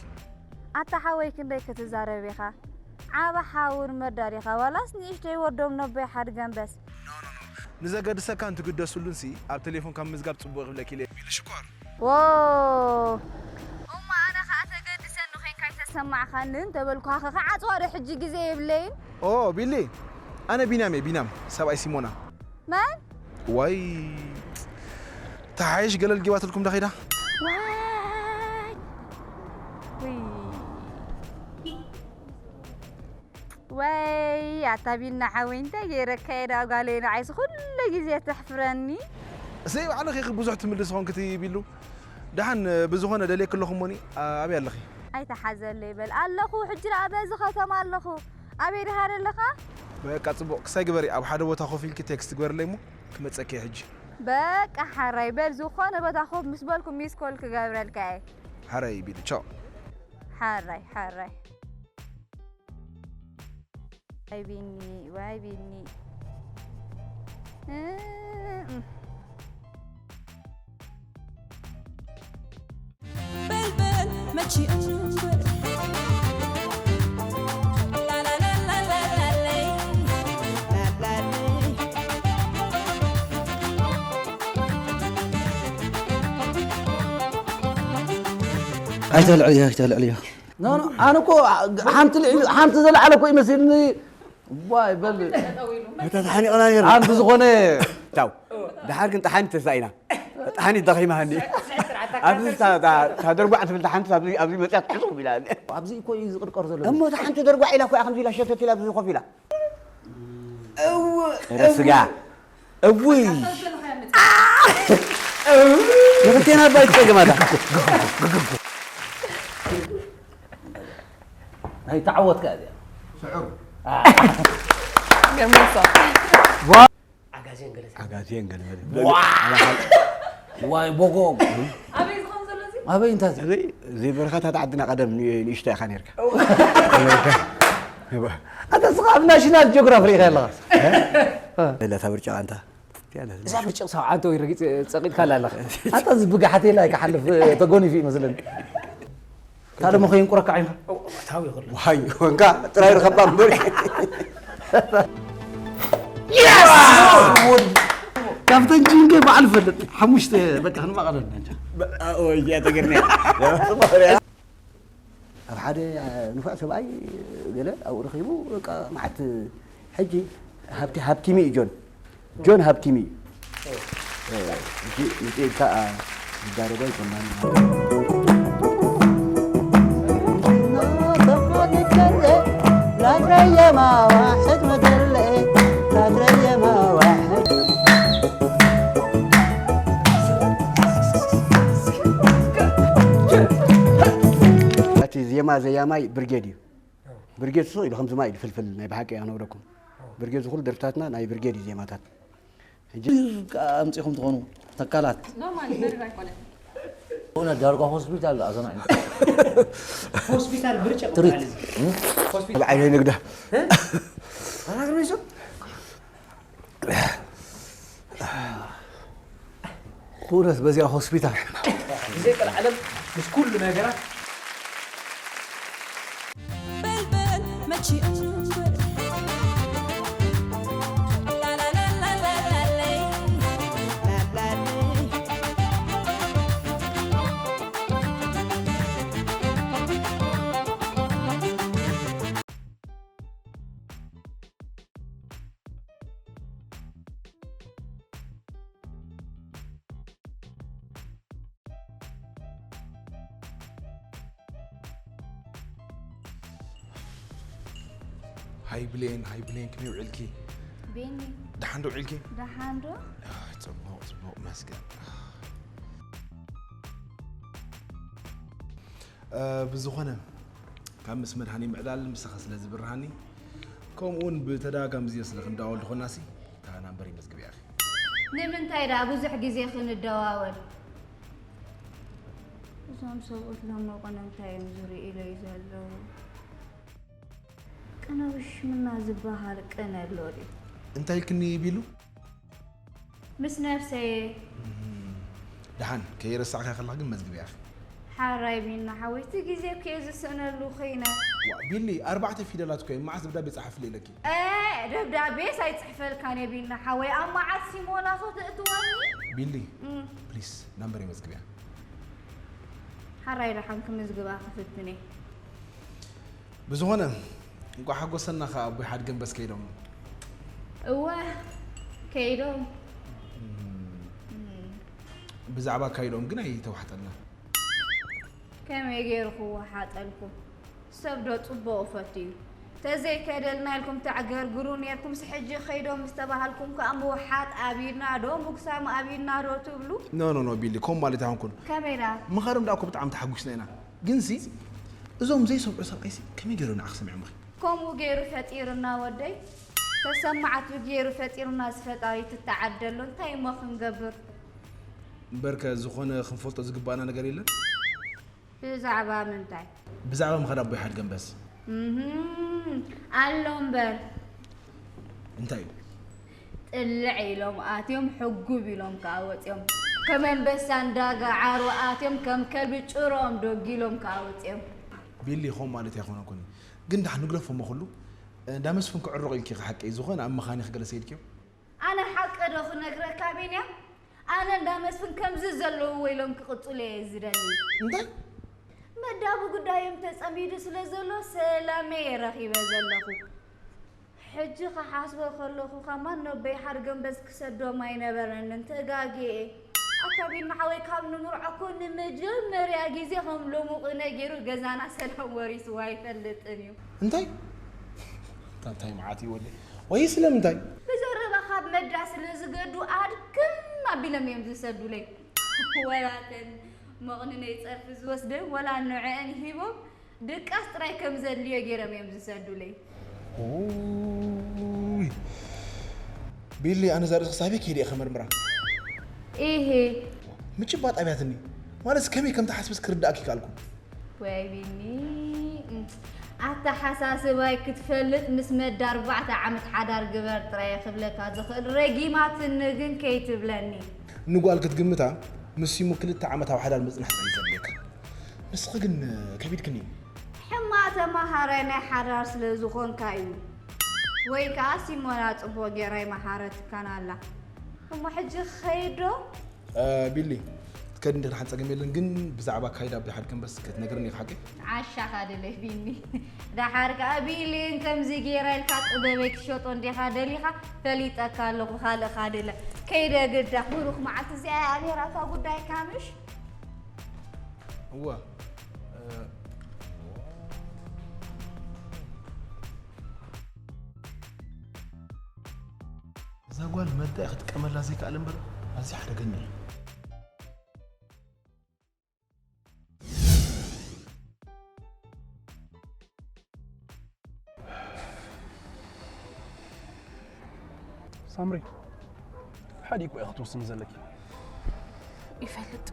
ኣታ ሓወይ ክንደይ ክትዛረብ ኢኻ? ዓቢ ሓውን መዳ ዲኻ ዋላስ ንእሽተይ ወዶም ነቦይ ሓድገምበስ? ንዘገድሰካን ትግደስሉንሲ ኣብ ቴሌፎን ካብ ምዝጋብ ጽቡቕ ይብለኪ ኢለ ኢሉ ሽኮር። ዎ እሞ ኣነ ኸኣ ተገድሰኒ ኾይንካ ኣይተሰማዕኻንን ተበልኩኻ ኸ ክዓጽዋ ዶ ሕጂ ግዜ የብለይን? ኦ ቢሊ ኣነ ቢንያም እየ ቢንያም ሰብኣይ ሲሞና። መን? ዋይ ተሓይሽ ገለል ጊባትልኩም ዶ ኸይዳ? ዋይ ውይ ወይ ኣታ ቢና ሓወይ እንታይ ገይረካ እየ ደኣ ጓለይ ንዓይስ ኩሉ ግዜ ተሕፍረኒ። እሰይ ባዕልኺ ኢኺ ብዙሕ ትምልሲ ኾንክቲ ቢሉ። ደሓን ብዝኾነ ደልየኪ ኣለኹ እሞኒ ኣበይ ኣለኺ? ኣይተሓዘለይ በል ኣለኹ። ሕጂ ደኣ በዚ ከተማ ኣለኹ። ኣበይ ድሃር ኣለኻ? በቃ ጽቡቕ፣ ክሳይ ግበሪ፣ ኣብ ሓደ ቦታ ኮፍ ኢልኪ ቴክስት ግበርለይ እሞ ክመጸኪ እየ ሕጂ። በቃ ሓራይ በል፣ ዝኾነ ቦታ ኮፍ ምስ በልኩ ሚስ ኮል ክገብረልካ እየ። ሓራይ ቢሉ፣ ቻው። ሓራይ ሓራይ። ዋይ ቢኒ፣ ዋይ ቢኒ። እም። በልበል መቺኡ እምበር። ኣይተልዕልዮ፣ ኣይተልዕልዮ። ኖ፣ ኖ፣ ኣነ እኮ ሓንቲ ልዕሊ-፣ ሓንቲ ዘለዓለ እኮ ይመስልኒ። ዋይ፣ በል። እታ ተሓኒቕና ነይርና። ኣን ብዝኾነ ታው። ደሓር ግን ተሓኒት ተሳኢና። ተሓኒት ደኺማ ሃኒ። ኣብዚ እታ፣ እታ፣ እታ ደርጓዕ ትብል ተሓኒት ኣብዚ፣ ኣብዚ መፅያ ትሕስኹ ኢላ። ኣብዚ እኮ እዩ ዝቕርቀር ዘሎ። እሞ እታ ሓንቲ ደርጓዕ ኢላ እኮ እያ ከምዚ ኢላ ሸተት ኢላ ኣብዚ ኮፍ ኢላ። እው፣ ጥረ ስጋ። እውይ። ንክልቴና እባ ይትፀገማታ። ናይ ተዓወትካ እዚኣ። ስዑር። ገመሶ። ዓጋዜን ገለ ዓጋዜን ገለ መለ። ዋይ ቦጎ። ኣበይ ዝኾን ዘሎ እዚ? ኣበይ እንታይ እዚ? እዚ፣ እዚ በረኻታት ዓድና ቀደም ን-፣ ንእሽቶ ኢኻ ነርካ። ኣታ ስኻ ኣብ ናሽናል ጂኦግራፊ ርኢኻ ኣለኻ? ለታ ብርጭቕ ኣንታ። እዛ ብርጭቕ ሰብዓንተ ወይ ረጊጽ ጸቂጥካላ ኣለኻ። ኣታ እዚ ብጋሓት የላ ኣይክሓልፍ ተጎኒፉ ይመስለኒ። ካልእ መኸይን ቁረካ ዓይንካ። ታው ይኽእል። ዋይ፣ ወንካ ጥራይ ርኸባ እምበር። ካብተን ጂንገ በዓል ፈልጥ ሓሙሽተ በቃ ክንማቐለልና እንጃ። ኦይ፣ እዚኣ ተገርመ። ኣብ ሓደ ንፉዕ ሰብኣይ ገለ ኣብኡ ረኺቡ በቃ መዓት ሕጂ ሃብቲ-፣ ሃብቲሚ እዩ ጆን። ጆን ሃብቲሚ እዩ። ሕጂ ምጽእ ኢልካ ዝዳረጎ ኣይኮናን። እቲ ዜማ ዘያማይ ብርጌድ እዩ። ብርጌድ ስቕ ኢሉ ከምዚ ማይ ኢሉ ፍልፍል ናይ ብሓቂ እያ ክነግረኩም። ብርጌድ ዝኹሉ ደርፍታትና ናይ ብርጌድ እዩ ዜማታት። ሕጂ ኣምጺኹም ትኾኑ ተካላት። ኖርማል መሪር ኣይኮነን። ሆነ ዳርጋ ሆስፒታል ኣሰማዕ። ሆስፒታል ብርጭቕ ትሪት። ይበሃል እዚ። ሆስፒታል ኣብ ዓይነይ ንግዳ። ኣናግረይሶ? ኩነት በዚኣ ሆስፒታል። ብዘይ ቀልዓለም ምስ ኩሉ ነገራት በልበል መቺኡ እምበር። ሃይ ብሌን፣ ሃይ ብሌን፣ ከመይ ውዒልኪ? ቤኒ። ደሓን ዶ ውዒልኪ? ደሓን ዶ? ኣይ፣ ጽቡቕ፣ ጽቡቕ፣ መስገን። እ፣ ብዝኾነ፣ ካብ ምስ መድሃኒ ምዕላል ምሳኺ ስለ ዝብርሃኒ፣ ከምኡ እውን ብተደጋጋሚ ግዜ ስለ ክንደዋወል ዝኾናሲ፣ እታ ናምበረይ መዝግብያ ኢኺ። ንምንታይ ደኣ ብዙሕ ግዜ ክንደዋወል? እዞም ሰብኡት ሎሚ ቁነ እንታይ እዮም ዝርእዩለይ ዘለዉ? ቅነ ውሽምና ዝበሃል ቅነ ኣሎ ድዩ? እንታይ ኢልክኒ ቢሉ? ምስ ነብሰይ። እም፣ ደሓን፣ ከይረሳዕካ ከለኻ ግን መዝግብያ ኢኺ። ሓራይ ቢና ሓወይ፣ እቲ ግዜ እኮ እየ ዝስእነሉ ኮይነ። ዋ፣ ቢሊ፣ ኣርባዕተ ፊደላት እኮ እዮም፣ መዓስ ደብዳቤ ጸሓፍለይ ኢለኪ? እ፣ ደብዳቤስ ኣይጽሕፈልካን እየ ቢና ሓወይ፣ ኣብ መዓት ሲሞላሶ ትእትወኒ? ቢሊ፣ እም። ፕሊስ፣ ናምበረይ መዝግብያ። ሓራይ ደሓን ክምዝግባ ክፍትን እየ። ብዝኾነ፣ እንቋዕ ሓጎሰና ኸኣ ኣቦይ ሓድገንበስ ከይዶም። እወ፣ ከይዶም። እም። እም። ብዛዕባ ኣካይድኦም ግን ኣይተዋሕጠልናን። ከመይ ገይሩ ክወሓጠልኩም? ሰብ ዶ ጽቡቕ ፈትዩ? ተዘይከደልና ኢልኩም ተዕገርግሩ ኔርኩምስ፣ ሕጂ ከይዶም ምስ ተባሃልኩም ከኣ ምውሓጥ ኣቢድና ዶ፣ ምጉሳም ኣቢድና ዶ ትብሉ? ኖ፣ ኖ፣ ኖ፣ ቢሊ፣ ከምኡ ማለት ኣይኮንኩን። ከመይ ደኣ? ምኻዶም ደኣ እኮ ብጣዕሚ ተሓጒስና ኢና። ግንሲ፣ እዞም ዘይሰምዑ ሰብኣይሲ ከመይ ገይሩ ንዓኽ ሰሚዖምኺ? ከምኡ ገይሩ ፈጢሩና ወደይ። ተሰማዕቱ ገይሩ ፈጢሩና ዝፈጣሪ ትተዓደሎ እንታይ እሞ ክንገብር? እምበርከ ዝኾነ ክንፈልጦ ዝግባኣና ነገር የለን? ብዛዕባ ምንታይ? ብዛዕባ ምኻድ ኣቦይ ሓድገምበስ። እህም፣ ኣሎ እምበር። እንታይ እዩ? ጥልዕ ኢሎም ኣትዮም ሕጉብ ኢሎም ከዓ ወፅዮም። ከም ኣንበሳ እንዳገዓሩ ኣትዮም ከም ከልቢ ጭርኦም ዶጊሎም ከዓ ወፅዮም። ቢሊ ኾም ማለት ኣይኮነኩን ግን ዳሕ ንግደፎ እሞ ኩሉ እንዳ መስፍን ክዕርቕ ኢልኪ ሓቀይ ዝኾነ ኣብ መኻኒ ክገለሰ ኢልኪዮ ኣነ ሓቂ ዶ ክነግረካ ቢንያም ኣነ እንዳ መስፍን ከምዚ ዘለውዎ ኢሎም ክቕፅሉ እየ ዝደሊ እንታይ መዳቡ ጉዳዮም ተፀሚዱ ስለ ዘሎ ሰላመይ እየ ረኺበ ዘለኹ ሕጂ ክሓስቦ ከለኹ ከማን ነቦይ ሓርገምበስ ክሰዶም ኣይነበረንን ተጋግየ ኣታ ቢኒ ሓወይ ካብ ንምርዖ እኮ ንመጀመርያ ግዜ ከም ሎሚ ቅነ ገይሩ ገዛና ሰላም ወሪስዎ ኣይፈልጥን እዩ እንታይ እንታይ መዓት እዩ ወደይ ወይ ስለምንታይ ብዘረባ ካብ መዳ ስለ ዝገዱ ኣድክም ኣቢሎም እዮም ዝሰዱለይ ወላተን መቕንነይ ጸርፊ ዝወስደን ወላ ንዕአን ሂቦም ድቃስ ጥራይ ከም ዘድልዮ ገይሮም እዮም ዝሰዱለይ። ኡይ ቢሊ ኣነ እዛ ርእሲ ክሳበይ ከይደ እየ ከመርምራ። ኢሂ ምጭባጥ ኣብያትኒ ማለት ከመይ ከም ትሓስብስ ክርድኣኪ ይከኣልኩ። ወይ ቢኒ ኣተሓሳስባይ ክትፈልጥ ምስ መዳ ኣርባዕተ ዓመት ሓዳር ግበር ጥራይ እየ ክብለካ ዝኽእል ረጊማትኒ ግን ከይትብለኒ። ንጓል ክትግምታ ምስ ሲሙ ክልተ ዓመት ኣብ ሓዳር ምጽናሕ ጥራይ እዩ ዘድልየካ። ንስኺ ግን ከቢድክኒ እዩ። ሕማቕ ተማሃራይ ናይ ሓዳር ስለ ዝኾንካ እዩ። ወይ ከኣ ሲሞና ጽቡቕ ጌራ ኣይመሃረትካን ኣላ። እሞ ሕጂ ክኸይድ ዶ? ቢሊ ትከድ እንዲኻ ሓንቲ ጸገም የለን ግን ብዛዕባ ኣካይዳ ኣቦይ ሓድገምበስ ክትነግርኒ ኢኻ ሓቀይ? ዓሻኻ ድለ ቢኒ ደሓር ከኣ ቢሊ ከምዚ ጌራ ኢልካ ጥበበይ ክትሸጦ እንዲኻ ደሊኻ ፈሊጠካ ኣለኹ ካልእ ካድለ ከይደ ግዳ ብሩኽ መዓልቲ እዚኣ እያ ነይራ እታ ጉዳይካ ምሽ እወ እዛ ጓል መዳ እያ ክትጥቀመላ ዘይከኣለ እምበር ኣዝያ ሓደገኛ እያ። ሳምሪ ሓዲ እኮ እያ ክትውስኒ ዘለኪ። ይፈልጥ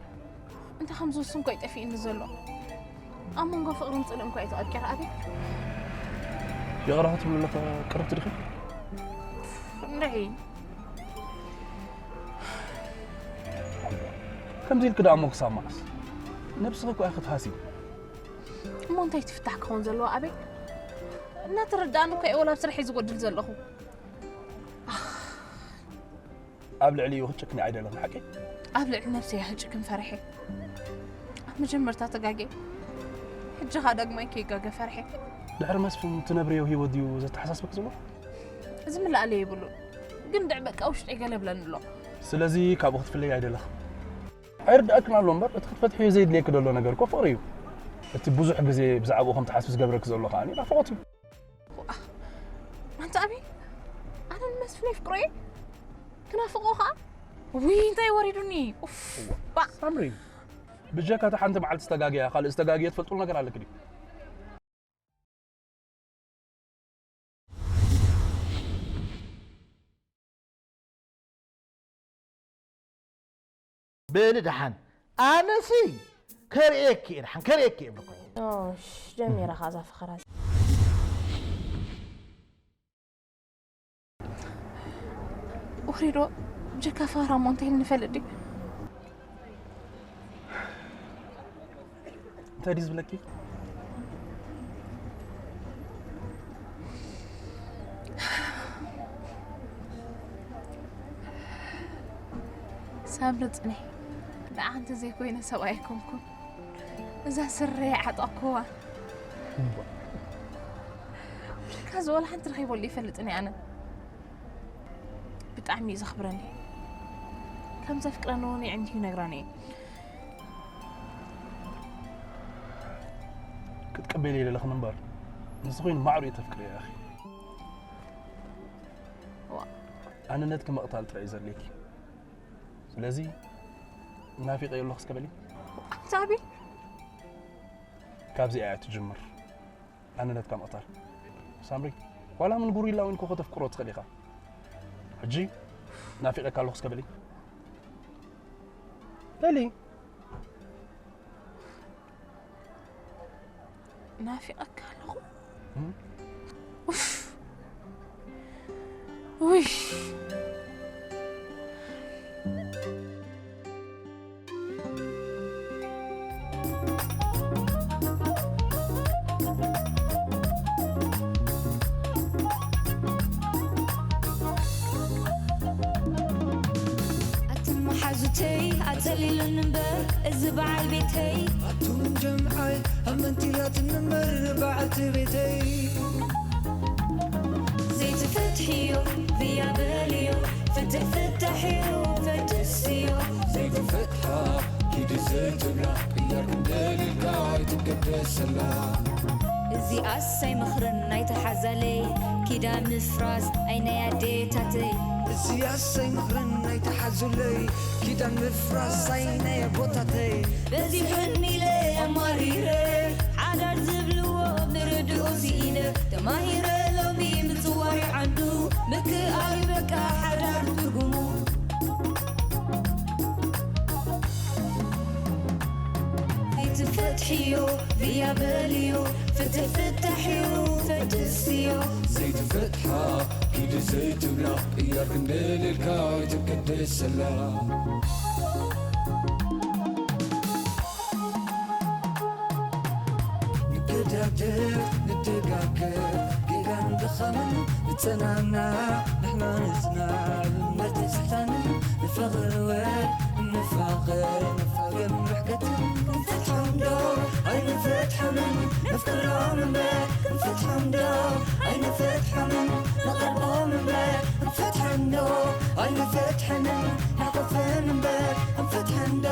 እንታይ ከም ዝውስን እኮ ይጠፊእኒ ዘሎ ኣብ መንጎ ፍቕርን ጽልእን እኮ እየ ተቐርቂረ ኣቤል ይቕረ ክትብሉ ኣለካ ቅርብቲ ድኺ እንድዒ ከምዚ ኢልክ ደኣ እሞ ክሳብ መዓስ ነብስኺ እኮ እያ ክትሃሲ እሞ እንታይ ትፍታሕ ክኸውን ዘለዋ ኣቤል እናተረዳእኒ እኮ እየ ወላ ኣብ ስርሐይ ዝጎድል ዘለኹ ኣብ ልዕሊኡ ክትጭክኒ ኣይደለኽን ሓቀይ? ኣብ ልዕሊ ነብሰይ እየ ክጭክን ፈሪሐ። ኣብ መጀመርታ ተጋግየ። ሕጂ ኸኣ ዳግማይ ከይጋገ ፈሪሐ። ድሕሪ መስፍን ትነብርዮ ህይወት ድዩ ዘተሓሳስበኪ ዘሎ? ዝምልኣለይ የብሉን። ግን ድዕ በቃ ውሽጠይ ገለ ይብለኒ ኣሎ። ስለዚ ካብኡ ክትፍለዪ ኣይደለኽን። ኣይርድኣክን ኣሎ እምበር እቲ ክትፈትሕዮ ዘየድልየኪ ዘሎ ነገር እኮ ፍቕሪ እዩ። እቲ ብዙሕ ግዜ ብዛዕባኡ ከም ትሓስቢ ዝገብረኪ ዘሎ ከኣ ናፍቖት እዩ። ኣንታ ኣቢ ኣነ ንመስፍን የፍቅሮ እየ ክናፍቆ ከዓ ውይ እንታይ ወሪዱኒ ኡፍ ባእ ሳምሪ ብጀካ እታ ሓንቲ መዓልቲ ዝተጋገያ ካልእ ዝተጋገየ ትፈልጡሉ ነገር ኣለኪ ድዩ? በሊ ደሓን ኣነሲ ከርእየኪ እየ ደሓን ከርእየኪ እየ ብልኩ ኦሽ ጀሚራ ከኣ እዛ ፈኸራ ወሪዶ ብጀካ ፈኸራ እሞ እንታይ ንፈልጥ ድዩ እንታይ ድዩ ዝብለኪ? ሳምሪ ፅንሒ ደኣ እንተዘይኮይነ ሰብኣይ ኣይኮንኩን እዛ ስረይ ዓጠቕኩዋ ብልካ ዝበላ ሓንቲ ረኺበሉ ይፈልጥን ኣነ ብጣዕሚ እዩ ዘኽብረኒ ከም ዘፍቅረኒ እውን የዕንቱ ይነግረኒ እዩ ክትቅበልዮ ኣይደለኽን እምበር ንሱ ኮይኑ ማዕሩ እዩ ተፍቅርዮ ኢኺ ኣነነትኪ ምቕታል ጥራይ እዩ ዘድልየኪ ስለዚ ናፊቐዮ ኣለኹ እስከ በሊ ኣንታ ኣቤል ካብዚኣ እያ ትጅምር። ኣነ ነትካ ምቕታል። ሳምሪ፣ ዋላ ምን ጉሪላ እውን ኮኸ ተፍቅሮ ትኽእል ኢኻ። ሕጂ ናፊቐካ ኣለኹ እስከ በሊ። በሊ። ናፊቐካ ኣለኹ። እም? ኡፍ። ውይ። ኣቱም መሓዙተይ ኣጸሊሉኒ እምበር እዚ በዓል ቤተይ። ኣቱም ጀምዓይ ኣመንቲላትኒ እምበር በዓልቲ ቤተይ። ዘይትፈትሕዮ ብያ በልዮ፣ ፍትሕ ፍታሕዮ ፈድስዮ። ዘይትፈትሓ ኪዲ ዘይትብላ፣ ቅያር ክንደልልካ ኣይትገደሰላ። እዚኣስ ኣይመኽርን ናይ ተሓዛለይ፣ ኪዳን ምፍራስ ኣይ ናይ ኣዴታተይ። እዚኣስ ኣይመኽርን ናይ ተሓዙለይ፣ ኪዳን ምፍራስ ኣይ ናይ ኣቦታተይ። በዚሑኒ ኢለ ኣማሪረ፣ ሓዳር ዝብልዎ ምርድኡ ስኢነ፣ ተማሂረ ሎሚ ምጽዋር ዓዱ፣ ምክኣል በቃ ሓዳር ትርጉሙ። ዘይትፈትሕዮ ብያ በልዮ፣ ፍትሕ ፍታሕዮ ፈድስዮ። ዘይትፈትሓ ኪዲ ዘይትብላ፣ ቅያር ክንደልልካ ኣይትገደሰላ። ንገዳደፍ ንደጋገፍ፣ ጌጋን ድኻምን ንጸናናዕ፣ ንሕና ንጽናዕ፣ እምነት ንስሕታንን ንፋቐር ወ ንፋቐር፣ ንፋቐር ምሕከትን ክንፈትሖም ዶ ኣይንፈትሖምን? ነፍቅሮም እምበር ክንፈትሖም ዶ ኣይንፈትሖምን? ንቐርቦም እምበር ክንፈትሖም ዶ ኣይንፈትሖምን? ንሓቆፈን እምበር ክንፈትሖም ዶ